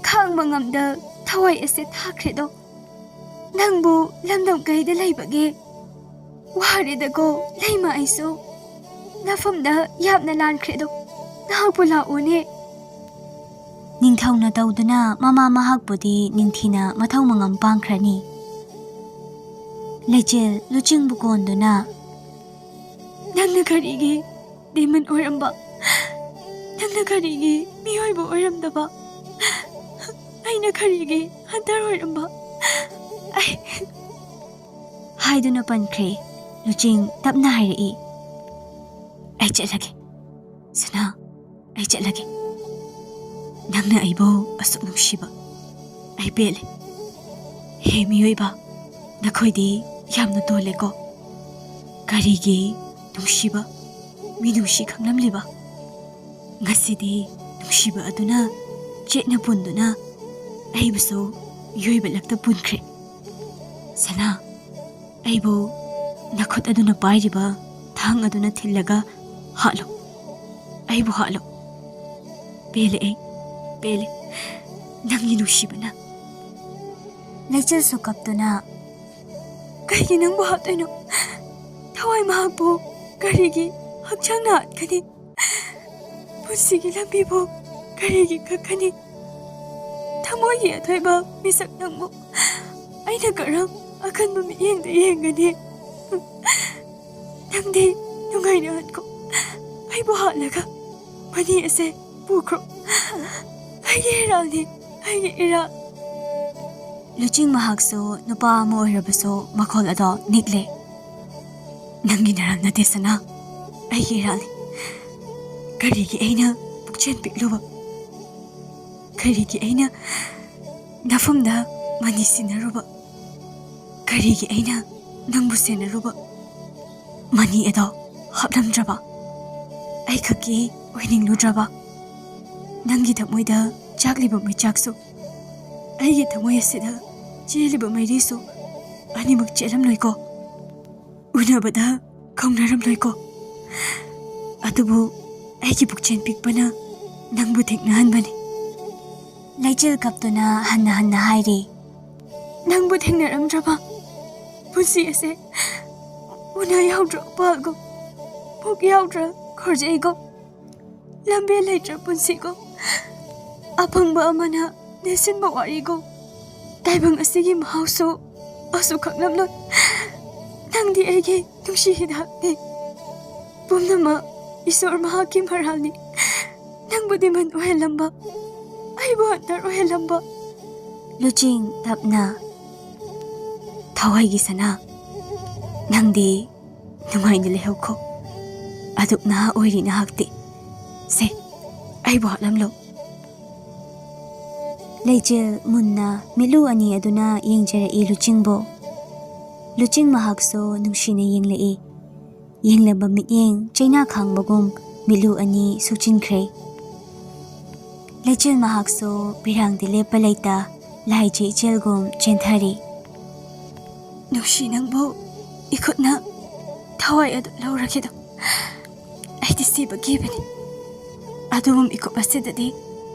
ꯈꯥꯡꯕ ꯉꯝꯗ ꯊꯋꯥꯏ ꯑꯁꯦ ꯊꯥꯈ꯭ꯔꯦꯗꯣ꯫ ꯅꯪꯕꯨ ꯂꯝꯗꯝ ꯀꯩꯗ ꯂꯩꯕꯒꯦ? ꯋꯥꯔꯦꯗꯀꯣ ꯂꯩꯃ ꯑꯩꯁꯨ꯫ ꯅꯐꯝꯗ ꯌꯥꯝꯅ ꯂꯥꯟꯈ꯭ꯔꯦꯗꯣ꯫ ꯅꯍꯥꯛꯄꯨ ꯂꯥꯛꯑꯣꯅꯦ꯫" ꯅꯤꯡꯊꯧꯅ ꯇꯧꯗꯨꯅ ꯃꯃꯥ ꯃꯍꯥꯛꯄꯨꯗꯤ ꯅꯤꯡꯊꯤꯅ ꯃꯊꯧ ꯃꯉꯝ ꯄꯥꯡꯈ꯭ꯔꯅꯤ꯫ ꯂꯩꯆꯤꯜ ꯂꯨꯆꯤꯡꯕꯨ ꯀꯣꯟꯗꯨꯅ, "ꯅꯪꯅ ꯀꯔꯤꯒꯤ ꯗꯦꯃꯟ ꯑꯣꯏꯔꯝꯕ? ꯑꯩꯅ ꯀꯔꯤꯒꯤ ꯃꯤꯑꯣꯏꯕ ꯑꯣꯏꯔꯝꯗꯕ? ꯑꯩꯅ ꯀꯔꯤꯒꯤ ꯍꯟꯇꯔ ꯑꯣꯏꯔꯝꯕ? ꯑꯩ ꯍꯥꯏꯗꯨꯅ ꯄꯟꯈ꯭ꯔꯦ꯫ ꯂꯨꯆꯤꯡ ꯇꯞꯅ ꯍꯥꯏꯔꯛꯏ, "ꯑꯩ ꯆꯠꯂꯒꯦ, ꯁꯅꯥ, ꯑꯩ ꯆꯠꯂꯒꯦ꯫ ꯅꯪꯅ ꯑꯩꯕꯨ ꯑꯁꯨꯛ ꯅꯨꯡꯁꯤꯕ ꯑꯩ ꯄꯦꯜꯂꯦ꯫ ꯍꯦ ꯃꯤꯑꯣꯏꯕ, ꯅꯈꯣꯏꯗꯤ ꯌꯥꯝꯅ ꯇꯣꯜꯂꯦꯀꯣ꯫ ꯀꯔꯤꯒꯤ ꯅꯨꯡꯁꯤꯕ, ꯃꯤꯅꯨꯡꯁꯤ ꯈꯪꯂꯝꯂꯤꯕ? ꯉꯁꯤꯗꯤ ꯅꯨꯡꯁꯤꯕ ꯑꯗꯨꯅ ꯆꯦꯠꯅ ꯄꯨꯟꯗꯨꯅ ꯑꯩꯕꯨꯁꯨ ꯌꯣꯏꯕꯂꯛꯇ ꯄꯨꯟꯈ꯭ꯔꯦ꯫ ꯁꯅꯥ, ꯑꯩꯕꯨ ꯅꯈꯨꯠ ꯑꯗꯨꯅ ꯄꯥꯏꯔꯤꯕ ꯊꯥꯡ ꯑꯗꯨꯅ ꯊꯤꯜꯂꯒ ꯍꯥꯠꯂꯨ꯫ ꯑꯩꯕꯨ ꯍꯥꯠꯂꯨ꯫ ꯄꯦꯜꯂꯦ ꯑꯩ, ꯄꯦꯜꯂꯦ꯫ ꯅꯪꯒꯤ ꯅꯨꯡꯁꯤꯕꯅ"꯫ ꯂꯩꯆꯤꯜꯁꯨ ꯀꯞꯇꯨꯅ, "ꯀꯩꯒꯤ ꯅꯪꯕꯨ ꯍꯥꯠꯇꯣꯏꯅꯣ? ꯊꯋꯥꯏ ꯃꯍꯥꯛꯄꯨ ꯀꯔꯤꯒꯤ ꯍꯛꯆꯥꯡꯅ ꯍꯥꯠꯀꯅꯤ? ꯄꯨꯟꯁꯤꯒꯤ ꯂꯝꯕꯤꯕꯨ ꯀꯔꯤꯒꯤ ꯀꯛꯀꯅꯤ? ꯊꯃꯣꯏꯒꯤ ꯑꯊꯣꯏꯕ ꯃꯤꯁꯛ ꯅꯪꯕꯨ ꯑꯩꯅ ꯀꯔꯝ ꯑꯀꯟꯕ ꯃꯤꯠꯌꯦꯡꯗ ꯌꯦꯡꯒꯅꯤ? ꯅꯪꯗꯤ ꯅꯨꯡꯉꯥꯏꯅ ꯍꯟꯈꯣ꯫ ꯑꯩꯕꯨ ꯍꯥꯠꯂꯒ ꯃꯅꯤ ꯑꯁꯦ ꯄꯨꯈ꯭ꯔꯣ꯫ ꯑꯩꯒꯤ ꯏꯔꯥꯜꯅꯤ, ꯑꯩꯒꯤ ꯏꯔꯥꯜ"꯫ ꯂꯨꯆꯤꯡ ꯃꯍꯥꯛꯁꯨ ꯅꯨꯄꯥ ꯑꯃ ꯑꯣꯏꯔꯕꯁꯨ ꯃꯈꯣꯜ ꯑꯗꯣ ꯅꯤꯛꯂꯦ꯫ "ꯅꯪꯒꯤ ꯅꯔꯥꯜ ꯅꯠꯇꯦ ꯁꯅꯥ, ꯑꯩꯒꯤ ꯏꯔꯥꯜꯅꯤ꯫ ꯀꯔꯤꯒꯤ ꯑꯩꯅ ꯄꯨꯛꯆꯦꯜ ꯄꯤꯛꯂꯨꯕ? ꯀꯔꯤꯒꯤ ꯑꯩꯅ ꯅꯐꯝꯗ ꯃꯅꯤ ꯁꯤꯟꯅꯔꯨꯕ? ꯀꯔꯤꯒꯤ ꯑꯩꯅ ꯅꯪꯕꯨ ꯁꯦꯟꯅꯔꯨꯕ? ꯃꯅꯤ ꯑꯗꯣ ꯍꯥꯞꯂꯝꯗ꯭ꯔꯕ? ꯑꯩꯈꯛꯀꯤ ꯑꯣꯏꯅꯤꯡꯂꯨꯗ꯭ꯔꯕ? ꯅꯪꯒꯤ ꯊꯃꯣꯏꯗ ꯆꯥꯛꯂꯤꯕ ꯃꯩꯆꯥꯛꯁꯨ ꯑꯩꯒꯤ ꯊꯃꯣꯏ ꯑꯁꯤꯗ ꯆꯦꯜꯂꯤꯕ ꯃꯩꯔꯤꯁꯨ ꯑꯅꯤꯃꯛ ꯆꯦꯜꯂꯝꯂꯣꯏꯀꯣ? ꯎꯅꯕꯗ ꯀꯧꯅꯔꯝꯂꯣꯏꯀꯣ? ꯑꯗꯨꯕꯨ ꯑꯩꯒꯤ ꯄꯨꯛꯆꯦꯜ ꯄꯤꯛꯄꯅ ꯅꯪꯕꯨ ꯊꯦꯡꯅꯍꯟꯕꯅꯤ"꯫ ꯂꯩꯆꯤꯜ ꯀꯞꯇꯨꯅ ꯍꯟꯅ ꯍꯟꯅ ꯍꯥꯏꯔꯤ, "ꯅꯪꯕꯨ ꯊꯦꯡꯅꯔꯝꯗ꯭ꯔꯕ ꯄꯨꯟꯁꯤ ꯑꯁꯦ ꯎꯅ ꯌꯥꯎꯗ꯭ꯔ ꯎꯄꯥꯜꯒꯨꯝ, ꯃꯨꯛ ꯌꯥꯎꯗ꯭ꯔ ꯈꯣꯔꯖꯩꯒꯨꯝ, ꯂꯝꯕꯦꯜ ꯂꯩꯇ꯭ꯔ ꯄꯨꯟꯁꯤꯒꯨꯝ, ꯑꯄꯪꯕ ꯑꯃꯅ ꯅꯦꯠꯁꯤꯟꯕ ꯋꯥꯔꯤꯒꯨꯝ, ꯇꯥꯏꯕꯪ ꯑꯁꯤꯒꯤ ꯃꯍꯥꯎꯁꯨ ꯑꯁꯨꯛ ꯈꯪꯂꯝꯂꯣꯏ꯫ ꯅꯪꯗꯤ ꯑꯩꯒꯤ ꯅꯨꯡꯁꯤ ꯍꯤꯗꯥꯛꯅꯤ꯫ ꯄꯨꯝꯅꯃꯛ ꯏꯁꯣꯔ ꯃꯍꯥꯛꯀꯤ ꯃꯔꯥꯜꯅꯤ꯫ ꯅꯪꯕꯨ ꯗꯤꯃꯟ ꯑꯣꯏꯍꯜꯂꯝꯕ, ꯑꯩꯕꯨ ꯍꯟꯇꯔ ꯑꯣꯏꯍꯜꯂꯝꯕ꯫ ꯂꯨꯆꯤꯡ ꯇꯞꯅ, "ꯊꯋꯥꯏꯒꯤ ꯁꯅꯥ, ꯅꯪꯗꯤ ꯅꯨꯡꯉꯥꯏꯅ ꯂꯩꯍꯧꯈꯣ꯫ ꯑꯗꯨꯛ ꯅꯍꯥ ꯑꯣꯏꯔꯤ ꯅꯍꯥꯛꯇꯤ꯫ ꯁꯦ, ꯑꯩꯕꯨ ꯍꯥꯠꯂꯝꯂꯣ꯫" ꯂꯩꯆꯤꯜ ꯃꯨꯟꯅ ꯃꯤꯠꯂꯨ ꯑꯅꯤ ꯑꯗꯨꯅ ꯌꯦꯡꯖꯔꯛꯏ ꯂꯨꯆꯤꯡꯕꯨ꯫ ꯂꯨꯆꯤꯡ ꯃꯍꯥꯛꯁꯨ ꯅꯨꯡꯁꯤꯅ ꯌꯦꯡꯂꯛꯏ꯫ ꯌꯦꯡꯂꯝꯕ ꯃꯤꯠꯌꯦꯡ ꯆꯩꯅꯥ ꯈꯥꯡꯕꯒꯨꯝ ꯃꯤꯠꯂꯨ ꯑꯅꯤ ꯁꯨꯛꯆꯤꯟꯈ꯭ꯔꯦ꯫ ꯂꯩꯆꯤꯜ ꯃꯍꯥꯛꯁꯨ ꯄꯤꯔꯥꯡꯗꯤ ꯂꯦꯞꯄ ꯂꯩꯇ ꯂꯥꯏꯖ ꯏꯆꯦꯜꯒꯨꯝ ꯆꯦꯟꯊꯔꯤ꯫ "ꯅꯨꯡꯁꯤ, ꯅꯪꯕꯨ ꯏꯈꯨꯠꯅ ꯊꯋꯥꯏ ꯑꯗꯨ ꯂꯧꯔꯒꯦꯗꯣ꯫ ꯑꯩꯗꯤ ꯁꯤꯕ ꯀꯤꯕꯅꯤ꯫ ꯑꯗꯨꯒꯨꯝ ꯏꯀꯨꯞ ꯑꯁꯤꯗꯗꯤ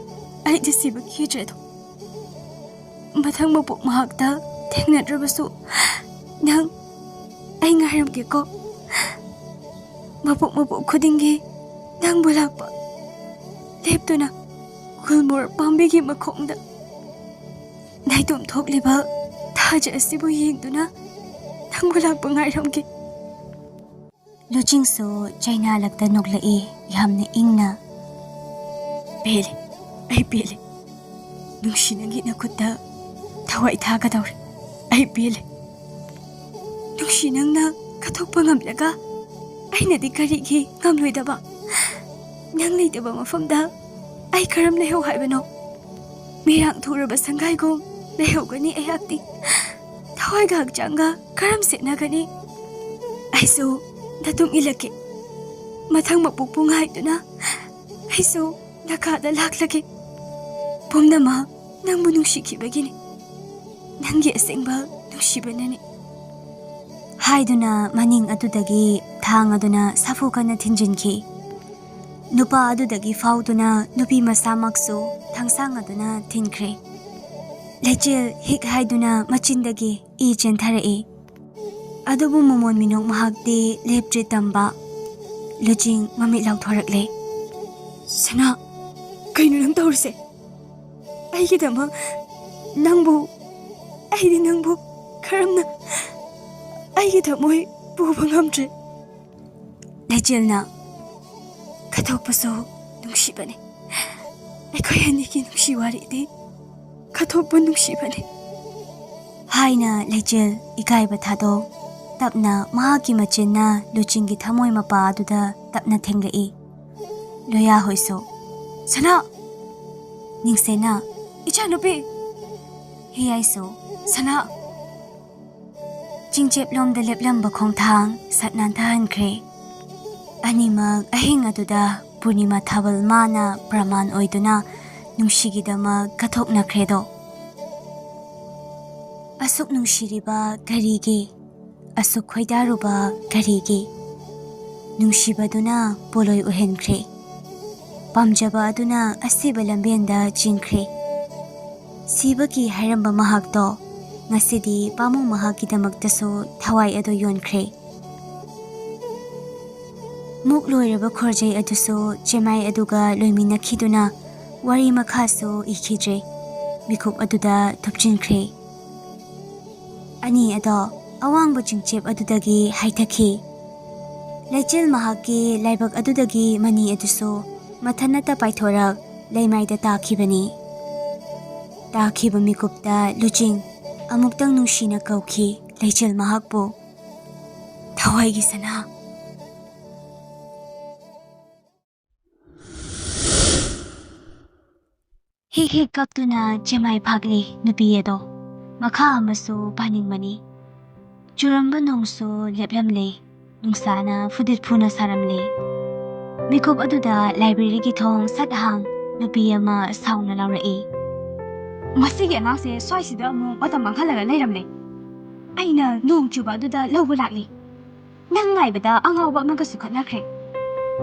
ꯑꯩꯗꯤ ꯁꯤꯕ ꯀꯤꯗ꯭ꯔꯦꯗꯣ꯫ ꯃꯊꯪ ꯃꯄꯣꯛ ꯃꯍꯥꯛꯇ ꯊꯦꯡꯅꯗ꯭ꯔꯕꯁꯨ ꯅꯪ ꯑꯩ ꯉꯥꯏꯔꯝꯒꯦꯀꯣ꯫ ꯃꯄꯣꯛ ꯃꯄꯣꯛ ꯈꯨꯗꯤꯡꯒꯤ ꯅꯪꯕꯨ ꯂꯥꯛꯄ ꯂꯦꯞꯇꯨꯅ ꯒꯨꯜꯃꯣꯍꯔ ꯄꯥꯝꯕꯤꯒꯤ ꯃꯈꯣꯡꯗ ꯅꯥꯏꯇꯣꯝ ꯊꯣꯛꯂꯤꯕ ꯊꯥꯖ ꯑꯁꯤꯕꯨ ꯌꯦꯡꯗꯨꯅ ꯅꯪꯕꯨ ꯂꯥꯛꯄ ꯉꯥꯏꯔꯝꯒꯦ꯫" ꯂꯨꯆꯤꯡꯁꯨ ꯆꯩꯅꯥꯂꯛꯇ ꯅꯣꯛꯂꯛꯏ, ꯌꯥꯝꯅ ꯏꯪꯅ꯫ "ꯄꯦꯜꯂꯦ, ꯑꯩ ꯄꯦꯜꯂꯦ꯫ ꯅꯨꯡꯁꯤ, ꯅꯪꯒꯤ ꯅꯈꯨꯠꯇ ꯊꯋꯥꯏ ꯊꯥꯒꯗꯧꯔꯦ꯫ ꯑꯩ ꯄꯦꯜꯂꯦ꯫ ꯅꯨꯡꯁꯤ, ꯅꯪꯅ ꯀꯠꯊꯣꯛꯄ ꯉꯝꯂꯒ ꯑꯩꯅꯗꯤ ꯀꯔꯤꯒꯤ ꯉꯝꯂꯣꯏꯗꯕ? ꯅꯪ ꯂꯩꯇꯕ ꯃꯐꯝꯗ ꯑꯩ ꯀꯔꯝ ꯂꯩꯍꯧ ꯍꯥꯏꯕꯅꯣ? ꯃꯤꯔꯥꯡ ꯊꯨꯔꯕ ꯁꯪꯒꯥꯏꯒꯨꯝ ꯂꯩꯍꯧꯒꯅꯤ ꯑꯩꯍꯥꯛꯇꯤ꯫ ꯊꯋꯥꯏꯒ ꯍꯛꯆꯥꯡꯒ ꯀꯔꯝ ꯁꯦꯠꯅꯒꯅꯤ? ꯑꯩꯁꯨ ꯅꯇꯨꯡ ꯏꯜꯂꯛꯀꯦ꯫ ꯃꯊꯪ ꯃꯄꯣꯛꯄꯨ ꯉꯥꯏꯗꯨꯅ ꯑꯩꯁꯨ ꯅꯀꯥꯗ ꯂꯥꯛꯂꯒꯦ꯫ ꯄꯨꯝꯅꯃꯛ ꯅꯪꯕꯨ ꯅꯨꯡꯁꯤꯈꯤꯕꯒꯤꯅꯤ꯫ ꯅꯪꯒꯤ ꯑꯁꯦꯡꯕ ꯅꯨꯡꯁꯤꯕꯅꯅꯤ꯫" ꯍꯥꯏꯗꯨꯅ ꯃꯅꯤꯡ ꯑꯗꯨꯗꯒꯤ ꯊꯥꯡ ꯑꯗꯨꯅ ꯁꯥꯐꯨ ꯀꯟꯅ ꯊꯤꯟꯖꯤꯟꯈꯤ꯫ ꯅꯨꯄꯥ ꯑꯗꯨꯗꯒꯤ ꯐꯥꯎꯗꯨꯅ ꯅꯨꯄꯤ ꯃꯁꯥꯃꯛꯁꯨ ꯊꯥꯡꯁꯥꯡ ꯑꯗꯨꯅ ꯊꯤꯟꯈ꯭ꯔꯦ꯫ ꯂꯩꯆꯤꯜ ꯍꯤꯛ ꯍꯥꯏꯗꯨꯅ ꯃꯆꯤꯟꯗꯒꯤ ꯏ ꯆꯦꯟꯊꯔꯛꯏ꯫ ꯑꯗꯨꯕꯨ ꯃꯃꯣꯟ ꯃꯤꯅꯣꯛ ꯃꯍꯥꯛꯇꯤ ꯂꯦꯞꯇ꯭ꯔꯤ ꯇꯝꯕ꯫ ꯂꯨꯆꯤꯡ ꯃꯃꯤꯠ ꯂꯥꯎꯊꯣꯔꯛꯂꯦ꯫ "ꯁꯅꯥ, ꯀꯩꯅꯣ ꯅꯪ ꯇꯧꯔꯤꯁꯦ? ꯑꯩꯒꯤꯗꯃꯛ ꯅꯪꯕꯨ, ꯑꯩꯗꯤ ꯅꯪꯕꯨ ꯀꯔꯝꯅ ꯑꯩꯒꯤ ꯊꯃꯣꯏ ꯄꯨꯕ ꯉꯝꯗ꯭ꯔꯦ꯫" ꯂꯩꯆꯤꯜꯅ, "ꯀꯠꯊꯣꯛꯄꯁꯨ ꯅꯨꯡꯁꯤꯕꯅꯤ꯫ ꯑꯩꯈꯣꯏ ꯑꯅꯤꯒꯤ ꯅꯨꯡꯁꯤ ꯋꯥꯔꯤꯗꯤ ꯈꯥꯊꯣꯛꯄ ꯅꯨꯡꯁꯤꯕꯅꯤ" ꯍꯥꯏꯅ ꯂꯩꯆꯤꯜ ꯏꯀꯥꯏꯕ ꯊꯥꯗꯣꯛ ꯇꯞꯅ ꯃꯍꯥꯛꯀꯤ ꯃꯆꯤꯟꯅ ꯂꯨꯆꯤꯡꯒꯤ ꯊꯃꯣꯏ ꯃꯄꯥ ꯑꯗꯨꯗ ꯇꯞꯅ ꯊꯦꯡꯂꯛꯏ꯫ ꯂꯣꯌꯥ ꯍꯣꯏꯁꯨ, "ꯁꯅꯥ!" ꯅꯤꯡꯁꯦꯅ, "ꯏꯆꯥꯅꯨꯄꯤ!" ꯍꯤꯌꯥꯏꯁꯨ, "ꯁꯅꯥ!" ꯆꯤꯡꯆꯦꯞꯂꯣꯝꯗ ꯂꯦꯞꯂꯝꯕ ꯈꯣꯡꯊꯥꯡ ꯁꯠ ꯅꯥꯟꯊꯍꯟꯈ꯭ꯔꯦ꯫ ꯑꯅꯤꯃꯛ ꯑꯍꯤꯡ ꯑꯗꯨꯗ ꯄꯨꯔꯅꯤꯃꯥ ꯊꯥꯕꯜ ꯃꯥꯅ ꯄ꯭ꯔꯃꯥꯟ ꯑꯣꯏꯗꯨꯅ ꯅꯨꯡꯁꯤꯒꯤꯗꯃꯛ ꯀꯠꯊꯣꯛꯅꯈ꯭ꯔꯦꯗꯣ꯫ ꯑꯁꯨꯛ ꯅꯨꯡꯁꯤꯔꯤꯕ ꯀꯔꯤꯒꯤ? ꯑꯁꯨꯛ ꯈꯣꯏꯗꯥꯔꯨꯕ ꯀꯔꯤꯒꯤ? ꯅꯨꯡꯁꯤꯕꯗꯨꯅ ꯄꯣꯂꯣꯏ ꯑꯣꯏꯍꯟꯈ꯭ꯔꯦ꯫ ꯄꯥꯝꯖꯕ ꯑꯗꯨꯅ ꯑꯁꯤꯕ ꯂꯝꯕꯦꯟꯗ ꯆꯤꯡꯈ꯭ꯔꯦ꯫ ꯁꯤꯕꯒꯤ ꯍꯥꯏꯔꯝꯕ ꯃꯍꯥꯛꯇꯣ ꯉꯁꯤꯗꯤ ꯄꯥꯃꯨꯡ ꯃꯍꯥꯛꯀꯤꯗꯃꯛꯇꯁꯨ ꯊꯋꯥꯏ ꯑꯗꯨ ꯌꯣꯟꯈ꯭ꯔꯦ꯫ ꯃꯨꯛ ꯂꯣꯏꯔꯕ ꯈꯣꯔꯖꯩ ꯑꯗꯨꯁꯨ ꯆꯦꯃꯥꯏ ꯑꯗꯨꯒ ꯂꯣꯏꯃꯤꯟꯅꯈꯤꯗꯨꯅ ꯋꯥꯔꯤ ꯃꯈꯥꯁꯨ ꯏꯈꯤꯗ꯭ꯔꯦ꯫ ꯃꯤꯀꯨꯞ ꯑꯗꯨꯗ ꯊꯨꯞꯆꯤꯟꯈ꯭ꯔꯦ꯫ ꯑꯅꯤ ꯑꯗꯣ ꯑꯋꯥꯡꯕ ꯆꯤꯡꯆꯦꯞ ꯑꯗꯨꯗꯒꯤ ꯍꯥꯏꯊꯈꯤ꯫ ꯂꯩꯆꯤꯜ ꯃꯍꯥꯛꯀꯤ ꯂꯥꯏꯕꯛ ꯑꯗꯨꯗꯒꯤ ꯃꯅꯤ ꯑꯗꯨꯁꯨ ꯃꯊꯟꯅꯇ ꯄꯥꯏꯊꯣꯔꯛ ꯂꯩꯃꯥꯏꯗ ꯇꯥꯈꯤꯕꯅꯤ꯫ ꯇꯥꯈꯤꯕ ꯃꯤꯀꯨꯞꯇ ꯂꯨꯆꯤꯡ ꯑꯃꯨꯛꯇꯪ ꯅꯨꯡꯁꯤꯅ ꯀꯧꯈꯤ ꯂꯩꯆꯤꯜ ꯃꯍꯥꯛꯄꯨ, "ꯊꯋꯥꯏꯒꯤ ꯁꯅꯥ!" ꯍꯤꯛ ꯍꯤꯛ ꯀꯞꯇꯨꯅ ꯆꯦꯃꯥꯏ ꯐꯥꯛꯂꯤ ꯅꯨꯄꯤ ꯑꯗꯣ꯫ ꯃꯈꯥ ꯑꯃꯁꯨ ꯄꯥꯅꯤꯡꯕꯅꯤ꯫ ꯆꯨꯔꯝꯕ ꯅꯣꯡꯁꯨ ꯂꯦꯞꯂꯝꯂꯦ꯫ ꯅꯨꯡꯁꯥꯅ ꯐꯨꯗꯤꯠ ꯐꯨꯅ ꯁꯥꯔꯝꯂꯦ꯫ ꯃꯤꯀꯨꯞ ꯑꯗꯨꯗ ꯂꯥꯏꯕ꯭ꯔꯦꯔꯤꯒꯤ ꯊꯣꯡ ꯁꯠ ꯍꯥꯡ ꯅꯨꯄꯤ ꯑꯃ ꯁꯥꯎꯅ ꯂꯥꯎꯔꯛꯏ꯫ "ꯃꯁꯤꯒꯤ ꯑꯉꯥꯡꯁꯦ ꯁ꯭ꯋꯥꯏꯁꯤꯗ ꯑꯃꯨꯛ ꯃꯇꯝ ꯃꯥꯡꯍꯜꯂꯒ ꯂꯩꯔꯝꯂꯦ꯫ ꯑꯩꯅ ꯅꯣꯡ ꯆꯨꯕ ꯑꯗꯨꯗ ꯂꯧꯕ ꯂꯥꯛꯂꯤ꯫ ꯅꯪ ꯉꯥꯏꯕꯗ ꯑꯉꯥꯎꯕ ꯑꯃꯒꯁꯨ ꯈꯠꯅꯈ꯭ꯔꯦ꯫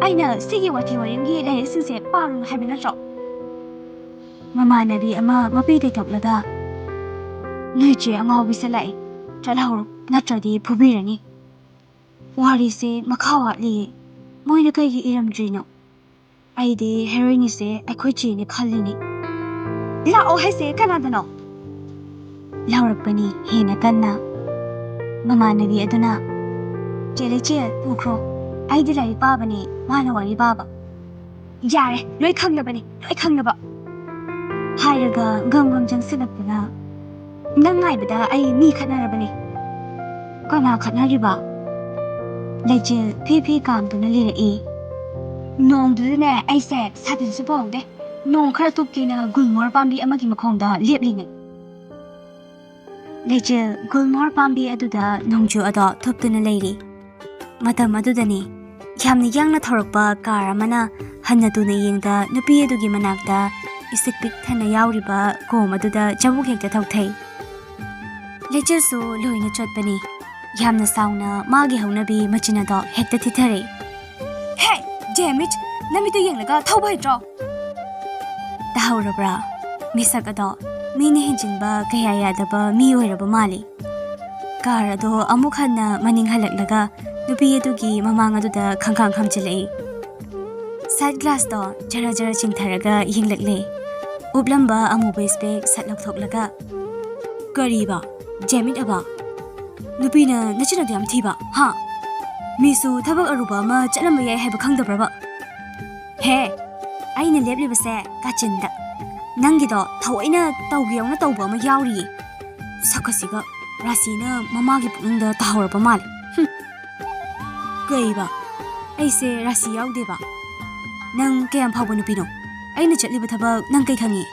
ꯑꯩꯅ ꯁꯤꯒꯤ ꯋꯥꯊꯤ ꯋꯥꯔꯦꯝꯒꯤ ꯂꯥꯏꯔꯤꯛꯁꯤꯡꯁꯦ ꯄꯥꯔꯨꯅꯨ ꯍꯥꯏꯕ ꯅꯠꯇ꯭ꯔꯣ?" ꯃꯃꯥꯟꯅꯕꯤ ꯑꯃ ꯃꯄꯤ ꯇꯩꯊꯣꯛꯂꯒ, "ꯅꯣꯏ ꯆꯦ ꯑꯉꯥꯎꯕꯤꯁꯦ ꯂꯥꯛꯑꯦ, ꯆꯠꯍꯧꯔꯣ, ꯅꯠꯇ꯭ꯔꯗꯤ ꯐꯨꯕꯤꯔꯅꯤ꯫ ꯋꯥꯔꯤꯁꯦ ꯃꯈꯥ ꯋꯥꯠꯂꯤꯌꯦ, ꯃꯣꯏꯅ ꯀꯩꯒꯤ ꯏꯔꯝꯗ꯭ꯔꯤꯅꯣ? ꯑꯩꯗꯤ ꯍꯦꯔꯣꯏꯟꯁꯦ ꯑꯩꯈꯣꯏ ꯆꯦꯅꯦ ꯈꯜꯂꯤꯅꯤ꯫ ꯂꯥꯛꯑꯣ ꯍꯥꯏꯁꯦ ꯀꯅꯥꯗꯅꯣ?" ꯂꯥꯎꯔꯛꯄꯅꯤ ꯍꯦꯟꯅ ꯀꯟꯅ꯫ ꯃꯃꯥꯟꯅꯕꯤ ꯑꯗꯨꯅ, "ꯆꯦ ꯂꯩꯆꯦꯜ, ꯄꯨꯈ꯭ꯔꯣ, ꯑꯩꯗꯤ ꯂꯥꯏꯔꯤꯛ ꯄꯥꯕꯅꯤ, ꯃꯥꯅ ꯋꯥꯔꯤ ꯄꯥꯕ"꯫ ꯌꯥꯔꯦ, ꯂꯣꯏ ꯈꯪꯅꯕꯅꯦ, ꯂꯣꯏ ꯈꯪꯅꯕ꯫ ꯍꯥꯏꯔꯒ ꯒꯝ ꯒꯝ ꯆꯪꯁꯤꯜꯂꯛꯇꯅ, "ꯅꯪ ꯉꯥꯏꯕꯗ ꯑꯩ ꯃꯤ ꯈꯠꯅꯔꯕꯅꯦ꯫" "ꯀꯅꯥ ꯈꯠꯅꯔꯤꯕ?" ꯂꯩꯆꯤꯜ ꯐꯤ ꯐꯤ ꯀꯥꯝꯗꯨꯅ ꯂꯤꯔꯛꯏ꯫ "ꯅꯣꯡꯗꯨꯗꯅꯦ ꯑꯩꯁꯦ ꯁꯥꯇꯤꯟꯁꯨ ꯄꯨꯍꯧꯗꯦ, ꯅꯣꯡ ꯈꯔ ꯇꯨꯞꯀꯦꯅ ꯒꯨꯜꯃꯣꯍꯔ ꯄꯥꯝꯕꯤ ꯑꯃꯒꯤ ꯃꯈꯣꯡꯗ ꯂꯦꯞꯂꯤꯅꯦ꯫" ꯂꯩꯆꯤꯜ ꯒꯨꯜꯃꯣꯍꯔ ꯄꯥꯝꯕꯤ ꯑꯗꯨꯗ ꯅꯣꯡꯖꯨ ꯑꯗꯣ ꯊꯨꯞꯇꯨꯅ ꯂꯩꯔꯤ꯫ ꯃꯇꯝ ꯑꯗꯨꯗꯅꯤ ꯌꯥꯝꯅ ꯌꯥꯡꯅ ꯊꯧꯔꯛꯄ ꯀꯥꯔ ꯑꯃꯅ ꯍꯟꯅ ꯇꯨꯅ ꯌꯦꯡꯗ ꯅꯨꯄꯤ ꯑꯗꯨꯒꯤ ꯃꯅꯥꯛꯇ ꯏꯁꯤꯛ ꯄꯤꯛ ꯊꯟꯅ ꯌꯥꯎꯔꯤꯕ ꯀꯣꯝ ꯑꯗꯨꯗ ꯆꯕꯨꯛ ꯍꯦꯛꯇ ꯊꯧꯊꯩ꯫ ꯂꯩꯆꯤꯜꯁꯨ ꯂꯣꯏꯅ ꯆꯣꯠꯄꯅꯤ꯫ ꯌꯥꯝꯅ ꯁꯥꯎꯅ ꯃꯥꯒꯤ ꯍꯧꯅꯕꯤ ꯃꯆꯤꯟ ꯑꯗꯣ ꯍꯦꯛꯇ ꯊꯤꯊꯔꯦ꯫ "ꯍꯦ, ꯗꯦꯃꯤꯠ, ꯅꯃꯤꯠꯇ ꯌꯦꯡꯂꯒ ꯊꯧꯕ ꯍꯩꯇ꯭ꯔꯣ?" ꯇꯥꯍꯧꯔꯕ꯭ꯔꯥ? ꯃꯤꯁꯛ ꯑꯗꯣ ꯃꯤꯅ ꯍꯦꯟꯖꯤꯟꯕ ꯀꯌꯥ ꯌꯥꯗꯕ ꯃꯤ ꯑꯣꯏꯔꯕ ꯃꯥꯜꯂꯤ꯫ ꯀꯥꯔ ꯑꯗꯣ ꯑꯃꯨꯛ ꯍꯟꯅ ꯃꯅꯤꯡ ꯍꯜꯂꯛꯂꯒ ꯅꯨꯄꯤ ꯑꯗꯨꯒꯤ ꯃꯃꯥꯡ ꯑꯗꯨꯗ ꯈꯪꯈꯥꯡ ꯈꯥꯝꯖꯤꯜꯂꯛꯏ꯫ ꯁꯟ ꯒ꯭ꯂꯥꯁꯇꯣ ꯖꯔ ꯖꯔ ꯆꯤꯡꯊꯔꯒ ꯌꯦꯡꯂꯛꯂꯦ꯫ ꯎꯞꯂꯝꯕ ꯑꯃꯨꯕ ꯏꯁꯄꯦꯛ ꯁꯠ ꯂꯧꯊꯣꯛꯂꯒ, "ꯀꯔꯤꯕ? ꯖꯦꯃꯤꯠ ꯑꯕ? ꯅꯨꯄꯤꯅ ꯅꯆꯤꯟ ꯑꯗꯨ ꯌꯥꯝ ꯊꯤꯕ, ꯍꯥ? ꯃꯤꯁꯨ ꯊꯕꯛ ꯑꯔꯨꯕ ꯑꯃ ꯆꯠꯂꯝꯕ ꯌꯥꯏ ꯍꯥꯏꯕ ꯈꯪꯗꯕ꯭ꯔꯕ?" "ꯍꯦ, ꯑꯩꯅ ꯂꯦꯞꯂꯤꯕꯁꯦ ꯀꯥꯆꯤꯟꯗ꯫ ꯅꯪꯒꯤꯗꯣ ꯊꯑꯣꯏꯅ ꯇꯧꯒꯦ ꯌꯥꯎꯅ ꯇꯧꯕ ꯑꯃ ꯌꯥꯎꯔꯤꯌꯦ꯫ ꯁꯛ ꯑꯁꯤꯒ ꯔꯥꯁꯤꯅ ꯃꯃꯥꯒꯤ ꯄꯨꯛꯅꯤꯡꯗ ꯇꯥꯍꯧꯔꯕ ꯃꯥꯜꯂꯦ꯫ ꯍꯨꯝ꯫ ꯀꯩꯕ? ꯑꯩꯁꯦ ꯔꯥꯁꯤ ꯌꯥꯎꯗꯦꯕ꯫ ꯅꯪ ꯀꯌꯥꯝ ꯐꯥꯎꯕ ꯅꯨꯄꯤꯅꯣ? ꯑꯩꯅ ꯆꯠꯂꯤꯕ ꯊꯕꯛ ꯅꯪ ꯀꯩ ꯈꯪꯉꯤ?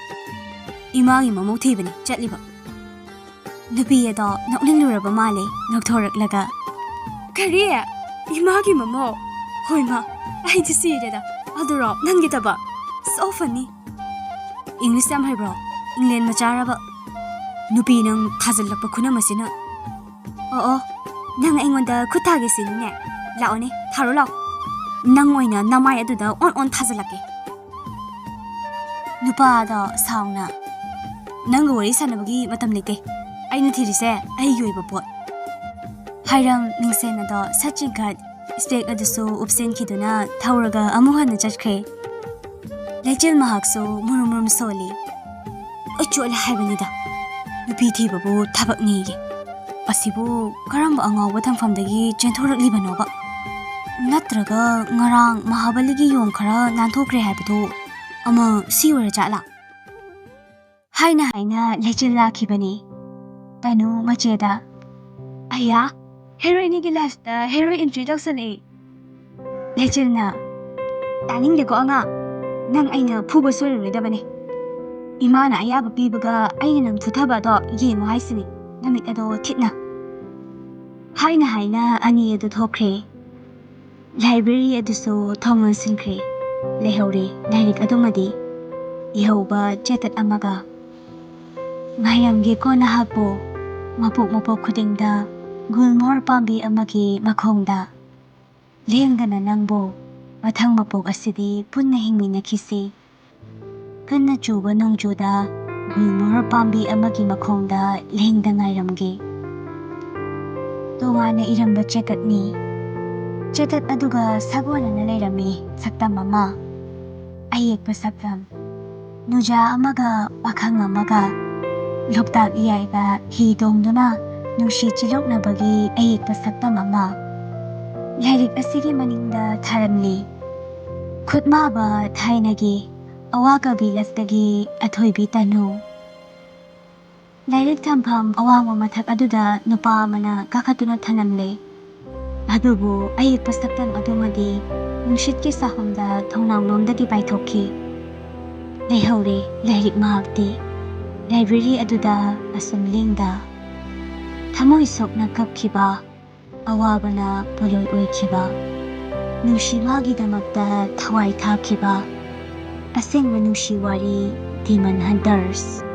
ꯏꯃꯥꯒꯤ ꯃꯃꯧ ꯊꯤꯕꯅꯤ ꯆꯠꯂꯤꯕ꯫" ꯅꯨꯄꯤ ꯑꯗꯣ ꯅꯣꯛꯅꯤꯡꯂꯨꯔꯕ ꯃꯥꯜꯂꯦ, ꯅꯣꯛꯊꯣꯔꯛꯂꯒ꯫ "ꯀꯔꯤ? ꯏꯃꯥꯒꯤ ꯃꯃꯧ? ꯍꯣꯏꯃ, ꯑꯩꯗꯤ ꯁꯤꯔꯦꯗ꯫ ꯑꯗꯨꯔꯣ ꯅꯪꯒꯤ ꯊꯕꯛ? So funny꯫ English ꯌꯥꯝ ꯍꯩꯕ꯭ꯔꯣ? ꯏꯪꯂꯦꯟ ꯃꯆꯥꯔꯕ? ꯅꯨꯄꯤ ꯅꯪ ꯊꯥꯖꯤꯜꯂꯛꯄ ꯈꯨꯅꯝ ꯑꯁꯤꯅ꯫ ꯑꯣ ꯑꯣ, ꯅꯪ ꯑꯩꯉꯣꯟꯗ ꯈꯨꯠ ꯊꯥꯒꯦ ꯁꯤꯅꯤꯅꯦ꯫ ꯂꯥꯛꯑꯣꯅꯦ, ꯊꯥꯔꯣ ꯂꯥꯛꯑꯣ꯫ ꯅꯪ ꯑꯣꯏꯅ ꯅꯃꯥꯏ ꯑꯗꯨꯗ ꯑꯣꯟ ꯑꯣꯟ ꯊꯥꯖꯤꯜꯂꯛꯀꯦ꯫" ꯅꯨꯄꯥꯗꯣ ꯁꯥꯎꯅ, "ꯅꯪꯒ ꯋꯥꯔꯤ ꯁꯥꯟꯅꯕꯒꯤ ꯃꯇꯝ ꯂꯩꯇꯦ꯫ ꯑꯩꯅ ꯊꯤꯔꯤꯁꯦ ꯑꯩꯒꯤ ꯑꯣꯏꯕ ꯄꯣꯠ꯫" ꯍꯥꯏꯔꯝ ꯃꯤꯡꯁꯦꯟ ꯑꯗꯣ ꯁꯠ ꯆꯤꯡꯈꯠ, ꯏꯁꯄꯦꯛ ꯑꯗꯨꯁꯨ ꯎꯞꯁꯤꯟꯈꯤꯗꯨꯅ ꯊꯧꯔꯒ ꯑꯃꯨꯛ ꯍꯟꯅ ꯆꯠꯈ꯭ꯔꯦ꯫ ꯂꯩꯆꯤꯜ ꯃꯍꯥꯛꯁꯨ ꯃꯨꯔꯨꯝ ꯃꯨꯔꯨꯝ ꯁꯣꯜꯂꯤ꯫ "ꯑꯩ ꯆꯣꯠꯂꯦ ꯍꯥꯏꯕꯅꯤꯗ, ꯅꯨꯄꯤ ꯊꯤꯕꯕꯨ ꯊꯕꯛꯅꯦꯌꯦ꯫ ꯑꯁꯤꯕꯨ ꯀꯔꯝꯕ ꯑꯉꯥꯎꯕ ꯊꯝꯐꯝꯗꯒꯤ ꯆꯦꯟꯊꯣꯔꯛꯂꯤꯕꯅꯣꯕ?" ꯅꯠꯇ꯭ꯔꯒ ꯉꯔꯥꯡ ꯃꯍꯥꯕꯂꯤꯒꯤ ꯌꯣꯡ ꯈꯔ ꯅꯥꯟꯊꯣꯛꯈ꯭ꯔꯦ ꯍꯥꯏꯕꯗꯨ ꯑꯃ ꯁꯤ ꯑꯣꯏꯔ ꯖꯥꯠꯂꯥ? ꯍꯥꯏꯅ ꯍꯥꯏꯅ ꯂꯩꯆꯤꯜ ꯂꯥꯛꯈꯤꯕꯅꯤ꯫ ꯇꯅꯨ ꯃꯆꯦꯗ, "ꯑꯌꯥ, ꯍꯦꯔꯣꯏꯅꯤꯒꯤ ꯂꯥꯏꯐꯇ ꯍꯦꯔꯣ ꯑꯦꯟꯇ꯭ꯔꯤ ꯇꯧꯁꯜꯂꯛꯏ!" ꯂꯩꯆꯤꯜꯅ, "ꯇꯥꯅꯤꯡꯗꯦꯀꯣ ꯑꯉꯥꯡ, ꯅꯪ ꯑꯩꯅ ꯐꯨꯕ ꯁꯣꯏꯔꯔꯣꯏꯗꯕꯅꯤ꯫ ꯏꯃꯥꯅ ꯑꯌꯥꯕ ꯄꯤꯕꯒ ꯑꯩꯅ ꯅꯪ ꯐꯨꯊꯕ ꯑꯗꯣ ꯌꯦꯡꯉꯨ ꯍꯥꯏꯁꯤꯅꯤ, ꯅꯃꯤꯠ ꯑꯗꯣ ꯊꯤꯠꯅ!" ꯍꯥꯏꯅ ꯍꯥꯏꯅ ꯑꯅꯤ ꯑꯗꯨ ꯊꯣꯛꯈ꯭ꯔꯦ꯫ ꯂꯥꯏꯕ꯭ꯔꯦꯔꯤ ꯑꯗꯨꯁꯨ ꯊꯣꯡ ꯂꯣꯟꯁꯤꯟꯈ꯭ꯔꯦ꯫ ꯂꯩꯍꯧꯔꯦ ꯂꯥꯏꯔꯤꯛ ꯑꯗꯨꯃꯗꯤ ꯏꯍꯧꯕ ꯆꯦꯇꯠ ꯑꯃꯒ꯫ ꯉꯥꯏꯔꯝꯒꯦꯀꯣ ꯅꯍꯥꯛꯄꯨ, ꯃꯄꯣꯛ ꯃꯄꯣꯛ ꯈꯨꯗꯤꯡꯗ ꯒꯨꯜꯃꯣꯍꯔ ꯄꯥꯝꯕꯤ ꯑꯃꯒꯤ ꯃꯈꯣꯡꯗ꯫ ꯂꯦꯡꯗꯅ ꯅꯪꯕꯨ ꯃꯊꯪ ꯃꯄꯣꯛ ꯑꯁꯤꯗꯤ ꯄꯨꯟꯅ ꯍꯤꯡꯃꯤꯟꯅꯈꯤꯁꯤ꯫ ꯀꯟꯅ ꯆꯨꯕ ꯅꯣꯡꯖꯨꯗ ꯒꯨꯜꯃꯣꯍꯔ ꯄꯥꯝꯕꯤ ꯑꯃꯒꯤ ꯃꯈꯣꯡꯗ ꯂꯦꯡꯗ ꯉꯥꯏꯔꯝꯒꯦ꯫ ꯇꯣꯉꯥꯟꯅ ꯏꯔꯝꯕ ꯆꯦꯇꯠꯅꯤ꯫ ꯆꯦꯇꯠ ꯑꯗꯨꯒ ꯁꯥꯒꯣꯟꯅꯅ ꯂꯩꯔꯝꯃꯤ ꯁꯛꯇꯝ ꯑꯃ꯫ ꯑꯌꯦꯛꯄ ꯁꯛꯇꯝ꯫ ꯅꯨꯖꯥ ꯑꯃꯒ ꯄꯥꯈꯪ ꯑꯃꯒ ꯂꯣꯛꯇꯥꯛ ꯏꯌꯥꯏꯗ ꯍꯤ ꯇꯣꯡꯗꯨꯅ ꯅꯨꯡꯁꯤ ꯆꯤꯂꯣꯛꯅꯕꯒꯤ ꯑꯌꯦꯛꯄ ꯁꯛꯇꯝ ꯑꯃ꯫ ꯂꯥꯏꯔꯤꯛ ꯑꯁꯤꯒꯤ ꯃꯅꯤꯡꯗ ꯊꯥꯔꯝꯂꯤ꯫ ꯈꯨꯠꯃꯥꯕ ꯊꯥꯏꯅꯒꯤ ꯑꯋꯥ ꯀꯕꯤ ꯂꯛꯇꯒꯤ ꯑꯊꯣꯏꯕꯤ ꯇꯅꯨ꯫ ꯂꯥꯏꯔꯤꯛ ꯊꯝꯐꯝ ꯑꯋꯥꯡꯕ ꯃꯊꯛ ꯑꯗꯨꯗ ꯅꯨꯄꯥ ꯑꯃꯅ ꯀꯥꯈꯠꯇꯨꯅ ꯊꯅꯝꯂꯦ꯫ ꯑꯗꯨꯕꯨ ꯑꯌꯦꯛꯄ ꯁꯛꯇꯝ ꯑꯗꯨꯃꯗꯤ ꯅꯨꯡꯁꯤꯠꯀꯤ ꯁꯥꯍꯨꯝꯗ ꯊꯣꯡꯅꯥꯎꯂꯣꯝꯗꯒꯤ ꯄꯥꯏꯊꯣꯛꯈꯤ꯫ ꯂꯩꯍꯧꯔꯦ ꯂꯥꯏꯔꯤꯛ ꯃꯍꯥꯛꯇꯤ꯫ ꯂꯥꯏꯕ꯭ꯔꯦꯔꯤ ꯑꯗꯨꯗ ꯑꯁꯨꯝ ꯂꯦꯡꯗ꯫ ꯊꯃꯣꯏ ꯁꯣꯛꯅ ꯀꯞꯈꯤꯕ꯫ ꯑꯋꯥꯕꯅ ꯄꯣꯠꯂꯣꯏ ꯑꯣꯏꯈꯤꯕ, ꯅꯨꯡꯁꯤꯕꯒꯤꯗꯃꯛꯇ ꯊꯋꯥꯏ ꯊꯥꯈꯤꯕ, ꯑꯁꯦꯡꯕ ꯅꯨꯡꯁꯤ ꯋꯥꯔꯤ, ꯗꯤꯃꯟ ꯍꯟꯇꯔꯁ꯫